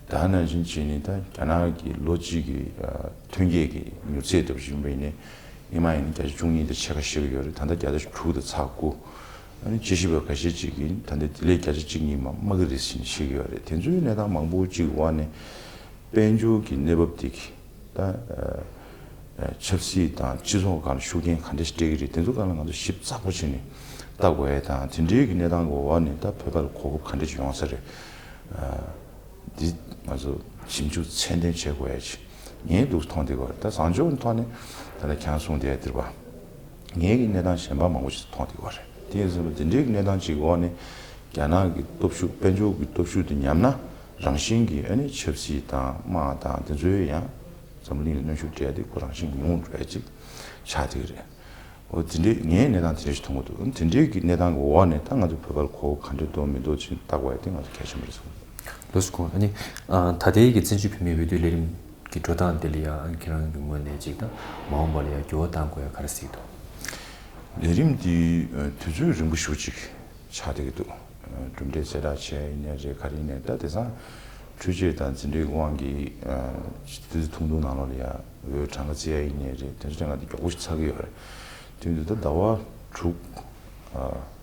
ད་ནང་བཞིན་བྱས་ནས་ད་རྒྱ་ནག་གི་ལོ་གཅིག་གི་ཨ་ཐོན་སྐྱེད་ཀྱི་མྱུར་ཚད་འདྲ་པོ་ཞིག་ཡིན་པ་ཡིན་ནའི། སྔོན་མ་ཡིན་ན་བརྒྱ་ཆ་བཅུ་གཉིས་དང་ཕྱེད་ཀ་བཤད་ཀྱི་ཡོད་རེད། ད་ལྟ་བརྒྱ་ཆ་དྲུག་དང་ཚེག་དགུ། ཨ་ནི་དཔྱད་ཞིབ་པ་ཁ་ཤས་ཅིག་གིས་ད་ལྟ་དེ་ལས་བརྒྱ་ཆ་གཅིག་གཉིས་མ་དམའ་གི་རེད་ཟེར་ནས་བཤད་ཀྱི་ཡོད་རེད། དེ་ཚོའི་གནས་སྟངས་མང་པོ་ཅིག་འོག་ནས་དཔལ་འབྱོར་གྱི་གནས་བབ་དེ་གི་ད་ཨ་ ཆབ་སྲིད་དང་སྤྱི་ཚོགས་སྒང་ལ་ཤུགས་རྐྱེན་ག་འདྲ་ཞིག་སྤྲད་ཀྱི་རེད། དེ་ཚོ་སྒང་ལ་ང་ཚོ་ཞིབ་ཚགས་པོ་བྱས་ནས་ལྟ་དགོས་ཡས་དང་། དེ་འདྲའི་གི་གནས་སྟངས་ཀྱི་འོག་ནས་ད་བོད་པ་ལ་གོ་སྐབས་ག་འདྲ་ཞིག་ཡོང་ས་རེད། འདི་ང་ཚོ་ཞིབ་འཇུག་ཚད་ལྡན་བྱེད་དགོས་ཡ་ཅིག་ངས་འདུག་མཐོང་བསྡད་ཡོད་རེད། ད་བཟང་ཕྱོགས་ཐོག་ནས་ད་ལྟ་ཁྱེད་རང་གསུངས་བསྡད་ཡ་འདིར་བ་ངས་ཀྱི་གནས་སྟངས་གཞན་པ་མང་པོ་ཞིག་མཐོང་བསྡད་ཡོད་རེད། དེ་ཡིན་ཙང་འདི་འདྲའི་གནས་སྟངས་ཅིག་འོག་ནས་རྒྱ་ནག་གི་སྟོབས་ཤུགས་དཔལ་འབྱོར་གྱི་སྟོབས་ཤུགས་དེ་ཉམས་ན་རང་བཞིན་གྱིས་ཨ་ནི་ཆབ་སྲིད་དང་དམག་དང་དེ་ཚོའི་ཡང་འཛམ་བུ་གླིང་ལ་གནོན་ཤུགས་སྤྲད་དེ་ཁོ་རང་བཞིན་གྱིས་ཡོང་འགྲོ་ཡ་ཅིག་ཆགས་བསྡད་ཀྱི་རེད། འོ་དེ་འདྲའི་ངའི་གནས་སྟངས་དེ་འདྲ་ཞིག་མཐོང་གི་འདུག་དེ་འདྲའི་གི་གནས་སྟངས་ཀྱི་འོག་ནས་ད་ང་ཚོ་བོད་པར་གོ་སྐབས་ག་འདྲ་འདུག་མི་འདུག་ཅིག་བལྟ་དགོས་ཡ་དེ་ང་ཚོ་གལ་ཆེན་པོ་རེད་བསམ་གི་འདུག་ལགས་སོ། ཨ་ནི་ཨ། ད་ལྟའི་གི་བཙན་བྱོལ་བོད་མིའི་འོས་བསྡུའི་ལས་རིམ་གྱི་འགྲོ་སྟངས་དེ་ལ་ཡང་ཁྱེད་རང་གི་ངོས་ནས་ཅིག་དང་མ་འོངས་པ་ལ་ཡང་འགྱུར་བ་གཏང་དགོས་ཡ་ག་རེ་གཟིགས་འདུག་ལས་རིམ་འདི་ཨ། དུས་ཚོད་རིང་པོ་ཞེ་པོ་ཅིག་ཆགས་བསྡད་ཀྱི་འདུག་གྲུབ་འབྲས་གསལ་བསྒྲགས་བྱས་ཡིན་ནའི་རེད། ག་རེ་ཡིན་ནའི་ད་དེང་སང་འཕྲུལ་ཆས་དང་འཛིན་གྲྭའི་དབང་གིས་ཨ། དུས་ཚོད་ཐུང་ཐུང་ནང་ལོགས་ལ་ཡ་འོས་གྲངས་ཀ་བརྩི་ཡ་ཡིན་ནའི་རེད། དེ་ཚོ་གྲངས་ཀ་དེ་མགྱོགས་པོ་ཞིག་ཚར་གྱི་ཡོད་རེད། དེ་དུས་ད་ཟླ་བ་དྲུག་ཨ།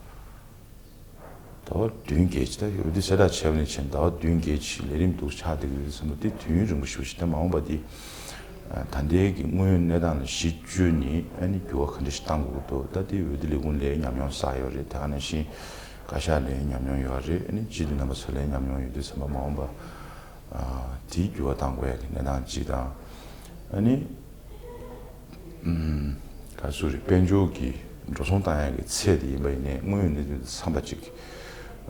ཟླ་བ་བདུན་བརྒྱད་ཅིག་ད་འོས་བསྡུ་གསལ་བསྒྲགས་བྱས་པ་ནས་བྱས་ཟླ་བ་བདུན་བརྒྱད་ཅིག་ལས་རིམ་འདུག་ཆགས་བསྡད་ཀྱི་ཡོད་ཟེར་ན་དེ་དུས་ཡུན་རིང་པོ་ཞེ་པོ་ཞིག་ད་མ་འོངས་པ་དེ་ད་ལྟའི་གི་དངོས་ཡོད་གནས་སྟངས་ལ་གཞི་བཅོལ་ནས་ཨ་ནི་འགྱུར་བ་ག་འདྲ་ཞིག་གཏང་དགོས་ཀྱི་འདུག་ད་དེ་འོས་བསྡུ་ལས་ཁུངས་ལ་ཉམས་མྱོང་བསགས་ཡོད་རེད། དེ་ག་ནང་བཞིན་བཀའ་ཤག་ལ་ཉམས་མྱོང་ཡོད་རེད། ཨ་ནི་སྤྱི་འཐུས་རྣམ་པ་ཚོ་ལ་ཉམས་མྱོང་ཡོད་དུས་ཙམ་པ་མ་འོངས་པ་ཨ། དེའི་འགྱུར་བ་གཏང་དགོས་ཡ་གི་གནས་སྟངས་གཅིག་དང་། ཨ་ནི་ཨམ། ག་ཚོད་རེད། དཔལ་འབྱོར་གྱི་འགྲོ་སོང་བཏང་ཡ་གི་ཚད་དེ་ཡིན་པ་ཡིན་ནའི་དངོས་ཡོད་གནས་ཚུལ་དང་འཚམས་པ་ཅིག་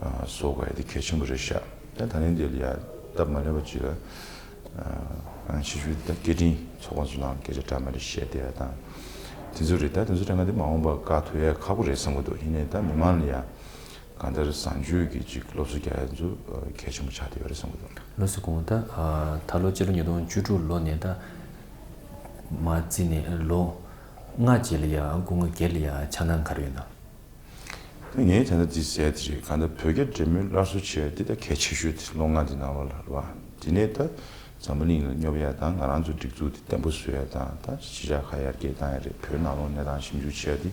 ཨ། བཟོ་དགོས་ཡ་དེ་གལ་ཆེན་པོ་རེད་ཤག་ད་ད་ནི་འདི་ལ་ཡ་སྟབས་མ་ལེགས་པ་ཅིག་ལ་ཨ། ཕྱི་ཤུལ་ད་སྐད་འཕྲིན་ཚོགས་པ་ཚོ་ནང་སྐད་ཆ་འདྲ་མི་འདྲ་བཤད་བསྡད་ཡ་དང་། དེ་ཚོ་རེད། ད་དེ་ཚོ་དྲན་ག་དེ་མ་འོངས་པ་བཀག་ཐུབ་ཡ་ཁག་པོ་རེད་བསམ་གི་འདུག་ཡིན་ནའི་ད་མི་མང་ལ་ཡ་གང་ལྟར་བཟང་སྤྱོད་ཀྱི་ཅིག་སློབ་གསོ་རྒྱག་ཡ་ཚོ་གལ་ཆེན་པོ་ཆགས་བསྡད་ཡོད་རེད་བསམ་གི་འདུག་ལགས་སོ། དགོངས། ད་ད་ལོ་སྤྱི་ལོ་ཉིས་སྟོང་བཅུ་དྲུག་ལོ་ནས་ད་མ་བརྩིས་ནས་ལོ་ལྔ་རྗེས་ལ་ཡ་སྐུ་ངོ་སྒེར་ལ་ཡ་འཆར་སྣང་ག་རེ་ཡོད་ན། ད་ངས་ད་ལྟ་འདི་ཟེར་དེ་རེད། གང་ལྟར་བོད་རྒྱ་འབྲེལ་མོལ་སླར་གསོ་བྱས་འདི་ད་གལ་ཆེ་ཤོས་དེ་ལོ་ལྔ་འདི་ནང་ལོགས་ལ་རེད་བ། དེ་ནས་ད་འཛམ་བུ་གླིང་ལ་སྙོབ་ཡ་དང་ང་རང་ཚོའི་སྒྲིག་འཛུགས་དེ་བརྟན་པོ་བཟོ་ཡ་དང་། ད་གཞིས་ཆགས་ཁག་ཡར་རྒྱས་བཏང་ཡ་རེད། བོད་ནང་ལོགས་གནས་སྟངས་ཞིབ་འཇུག་བྱས་ཏེ་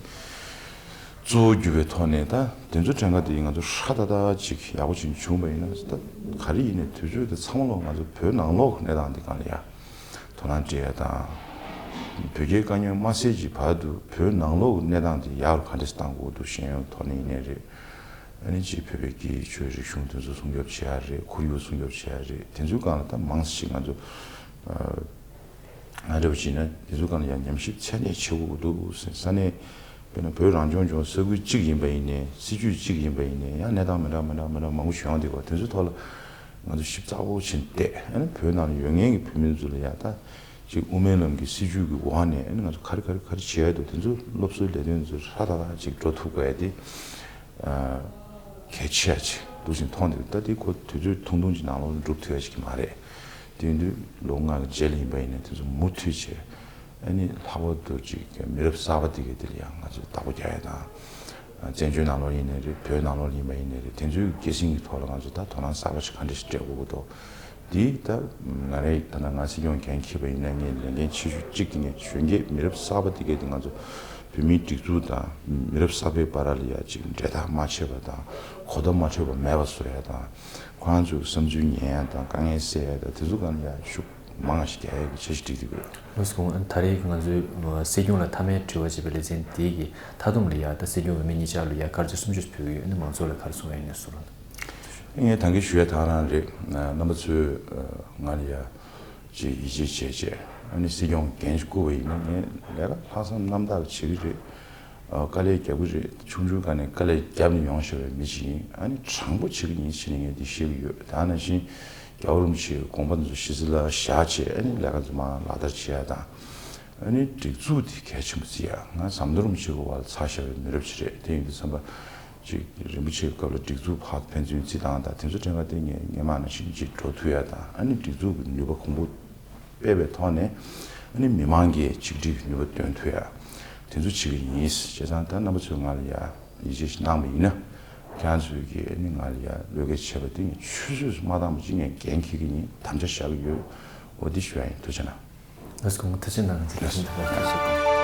གཙོ་བོ་གྱུར་པའི་ཐོག་ནས་ད་དེ་ཚོ་གྲངས་ཀ་དེ་ང་ཚོ་ཧྲ་ཏག་ཏག་ཅིག་ཡག་པོ་ཅིག་བྱུང་བ་ཡིན་ན། ད་ག་རེ་ཡིན་ནའི་དུས་ཚོད་དེ་ཚང་མ་ལོག་ང་ཚོ་བོད་ནང་ལོགས་གནས་སྟངས་དེ་སྒང་ལ་ཡ་དོ་སྣང་སྤྲད་ཡ་དང་། བོད་རྒྱའི་དཀའ་རྙོག་མ་སེལ་གྱི་བར་དུ་བོད་ནང་ལོགས་གནས་སྟངས་དེ་ཡག་རུ་ག་འདྲས་བཏང་དགོས་འདུག་ཤེས་ཡོན་ཐོག་ནས་ཡིན་ནའི་རེད། ཨ་ནི་ཅིག་བོད་པའི་སྐད་ཡིག་ཆོས་རིག་གཞུང་དེ་ཚོ་སྲུང་སྐྱོབ་བྱེད་ཡ་རེད། ཁོར་ཡུག་སྲུང་སྐྱོབ་བྱེད་ཡ་རེད། དེ་ཚོའི་སྒང་ལ་ད་མང་ཙམ་ཞིག་ང་ཚོ་ཨ། ང་འདྲ་བ་བྱས་ན་དེ་ཚོའི་སྒང་ལ་ཡང་ཉམས་ཞིབ་ཚད་ལྡན་བྱེད་དགོས་ཀྱི་འདུག་ཟེར། ས་གནས་དཔེར་ན་བོད་རང་སྐྱོང་ལྗོངས་ས་ཁུལ་གཅིག་ཡིན་པ་ཡིན་ནའི་སྲིད་ཇུས་གཅིག་ཡིན་པ་ཡིན་ནའི་ཡང་གནས་སྟངས་མི་འདྲ་མི་འདྲ་མི་འདྲ་མང་པོ་ཞིག་ཡོང་བསྡད་པ་དེ་ཚོའི་ཐོག་ལ་ང་ཚོ་ཞིབ་ཚགས་པོ་བྱས་ནས་བལྟས། ཨ་ནི་བོད་ནང་ལ་ཡོད་མཁན་གྱི་བོད་མི་ཚོ་ལ་ཡང་ད་ཅིག་དབུ་མའི་ལམ་གྱི་སྲིད་ཇུས་ཀྱི་འོག་ནས་ཨ་ནི་ང་ཚོ་ག་རེ་ག་རེ་ག་རེ་བྱེད་ཡ་འདུག་དེ་ཚོ་སློབ་གསོའི་ལས་དོན་ཚོ་ཧྲ་ཏག་ཏག་ཅིག་འགྲོ་ཐུབ་དགོས་ཡ་དེ། ཨ། གལ་ཆེ་ཡ་ཅིག་འདུག་ཅིང་མཐོང་འདུག་ད་དེ་ཁོ་དུས་ཚོད་ཐུང་ཐུང་ཅིག་ནང་ལོགས་ལ་འགྲུབ་ཐུབ་ཡ་ཅིག་མ་རེད། དེ་ཡིན་དུས་ལོ་ལྔ་གི་རྗེས་ལ་ཡིན་པ་ཡིན་ན་དེ་ཚོ་མུ་མཐུད་བྱས། ཨ་ནི་ལྷག་པར་དུ་ཅིག་མི་རབས་གསར་པ་དེ་གའི་དེ་ལ་ཡང་ང་ཚོས་བདག་པོ་རྒྱག་ཡ་དང་། བཙན་བྱོལ་ནང་ལོགས་ཡིན་ནའི་རེད། བོད་ནང་ལོགས་ཡིན་པ་ཡིན་ནའི་རེད། དེ་ཚོའི་སྐྱེད་སྲིང་གི་ཐོག་ལ་ང་ཚོ་ད་དོ་སྣང་གསར་པ་ཞིག་ག་འདྲ་ཞིག་སྤྲད་དགོས་ཀྱི་འདུག་འདི་ད་ང་རེ་ད་ལྟ་ང་སྲིད་སྐྱོང་འགན་འཁྱེར་བ་ཡིན་ན་ངས་ལས་འགན་ཆེ་ཤོས་གཅིག་དེ་ངས་གཞོན་སྐྱེས་མི་རབས་གསར་པ་དེ་གས་དེ་ང་ཚོ་བོད་མིའི་སྒྲིག་འཛུགས་དང་མི་རབས་གསར་པའི་བར་ལ་ཡ་ཅིག་འབྲེལ་ཐག་མ་ཆད་པ་དང་། གོ་བརྡ་མ་འཕྲོད་པ་མེད་པ་བཟོ་ཡ་དང་། ཁོ་རང་ཚོའི་བསམ་ཚུལ་ཉན་ཡ་དང་། དཀའ་ངལ་སེལ་ཡ་དང་། དེ་ཚོ་སྒང་ལ་ཡ་ཤུགས་མང་ཞིག་རྒྱག་ཡ་གི་འཆར་གཞི་བསྒྲིགས་བསྡད་ཡོད། ལགས་སོ། ད་རེས་ང་ཚོའི་སྲིད་སྐྱོང་ལ་མཐའ་མའི་དྲི་བ་ཞེས་པའི་ལེ་ཚན་དེ་གི་མཐའ་སྡོམ་ལ་ཡ་ད་སྲིད་སྐྱོང་འོས་མི་གཉིས་ཆར་ལ་ཡ་དཀར་ཆག་སུམ་ཅུ་ཕུལ་གི་ཡོད། ཨ་ནི་མང་ཚོགས་ལ་ག་རེ་གསུང་ཡ་ཡིན་ན་གསུང་རོགས་གནང་། ངས་ད་གིན་ཞུ་ཡ་དེ་རང་རེད། རྣམ་པ་ཚོས་ང་ལ་ཡ་ཅིག་ཡིད་ཆེས་བྱས་བྱས། ཨ་ནི་སྲིད་སྐྱོང་འགན་བསྐུར་བ་ཡིན་ན་ངས་ལས་ཀ་ལྷག་བསམ་རྣམ་དག་བྱེད་ཀྱི་རེད། དཀའ་ལས་རྒྱག་གི་རེད། ཆུང་ཆུང་སྒང་ནས་དཀའ་ལས་བརྒྱབ་ནས་ཡོང་བཞག་པའི་མི་ཞིག་ཡིན། ཨ་ནི་དྲང་པོ་བྱེད་ཀྱི་ཡིན་ཟེར་ནས་ངས་འདི་བཤད་ཀྱི་ཡོད། དེ་ནང་བཞིན་རྒྱལ་བ་རིན་པོ་ཆེའི་དགོངས་པ་འདི་ཚོ་གཞི་རྩ་ལ་བཞག་བྱས། ཨ་ནི་ལས་ཀ་འདི་མར་ལག་བསྟར་བྱེད་ཡ་དང་། ཨ་ནི་སྒྲིག་འཛུགས་འདི་གལ་ཆེན་པོ་བརྩི་ཡ། ང་ཟམ་གདོང་རིན་པོ་ཆེ་གི་འོག་ལ་འཚར་བཞག་པའི་མི་རབས་ཅིག་རེད། དེ་ཡིན་དུས་ཙམ་པ་ཅིག་རིན་པོ་ཆེའི་སྐབས་ལ་སྒྲིག་འཛུགས་ཕར་ཕན་ཚུན་བརྩི་སྟངས་དང་དེ་ཚོ་དྲན་པ་དེ་ངས་སྔོན་མ་ནང་བཞིན་ཅིག་འགྲོ་ཐུབ་ཡ་དང་། ཨ་ནི་སྒྲིག་འཛུགས་ཀྱི་ནུས་པ་གོང་བུ་སྤེལ་བའི་ཐོག་ནས་ཨ་ནི་མི་མང་གིས་ཆིག་སྒྲིལ་གྱི་ནུས་པ་འདོན་ཐུབ་ཡ་དེ་ཚོ་བྱེད་ཀྱི་ཡིན། བྱས་ཙང་ད་རྣམ་པ་ཚོས་ང་ལ་ཡ་ཡིད་ཆེས་ཤིག་གནང་བ་ཡིན་ན། ཁྱེད་རང་ཚོས་ཀྱིས་ཨ་ནི་ང་ལ་ཡ་བློས་འགེལ་བྱས་པ་དེ་ངས་ཆུད་ཟོས་སུ་མ་བཏང་བ་ཅིག་ངས་འགན་འཁྱེར་གྱི་ཡིན། དམ་བཅའ་བཞག་གི་ཡོད། འོ་འདི་ཞུ་ཡ་ཡིན། ཐུགས་རྗེ་གནང་། ལགས་སོ། ཐུགས་རྗེ་གནང་། ལགས་སོ།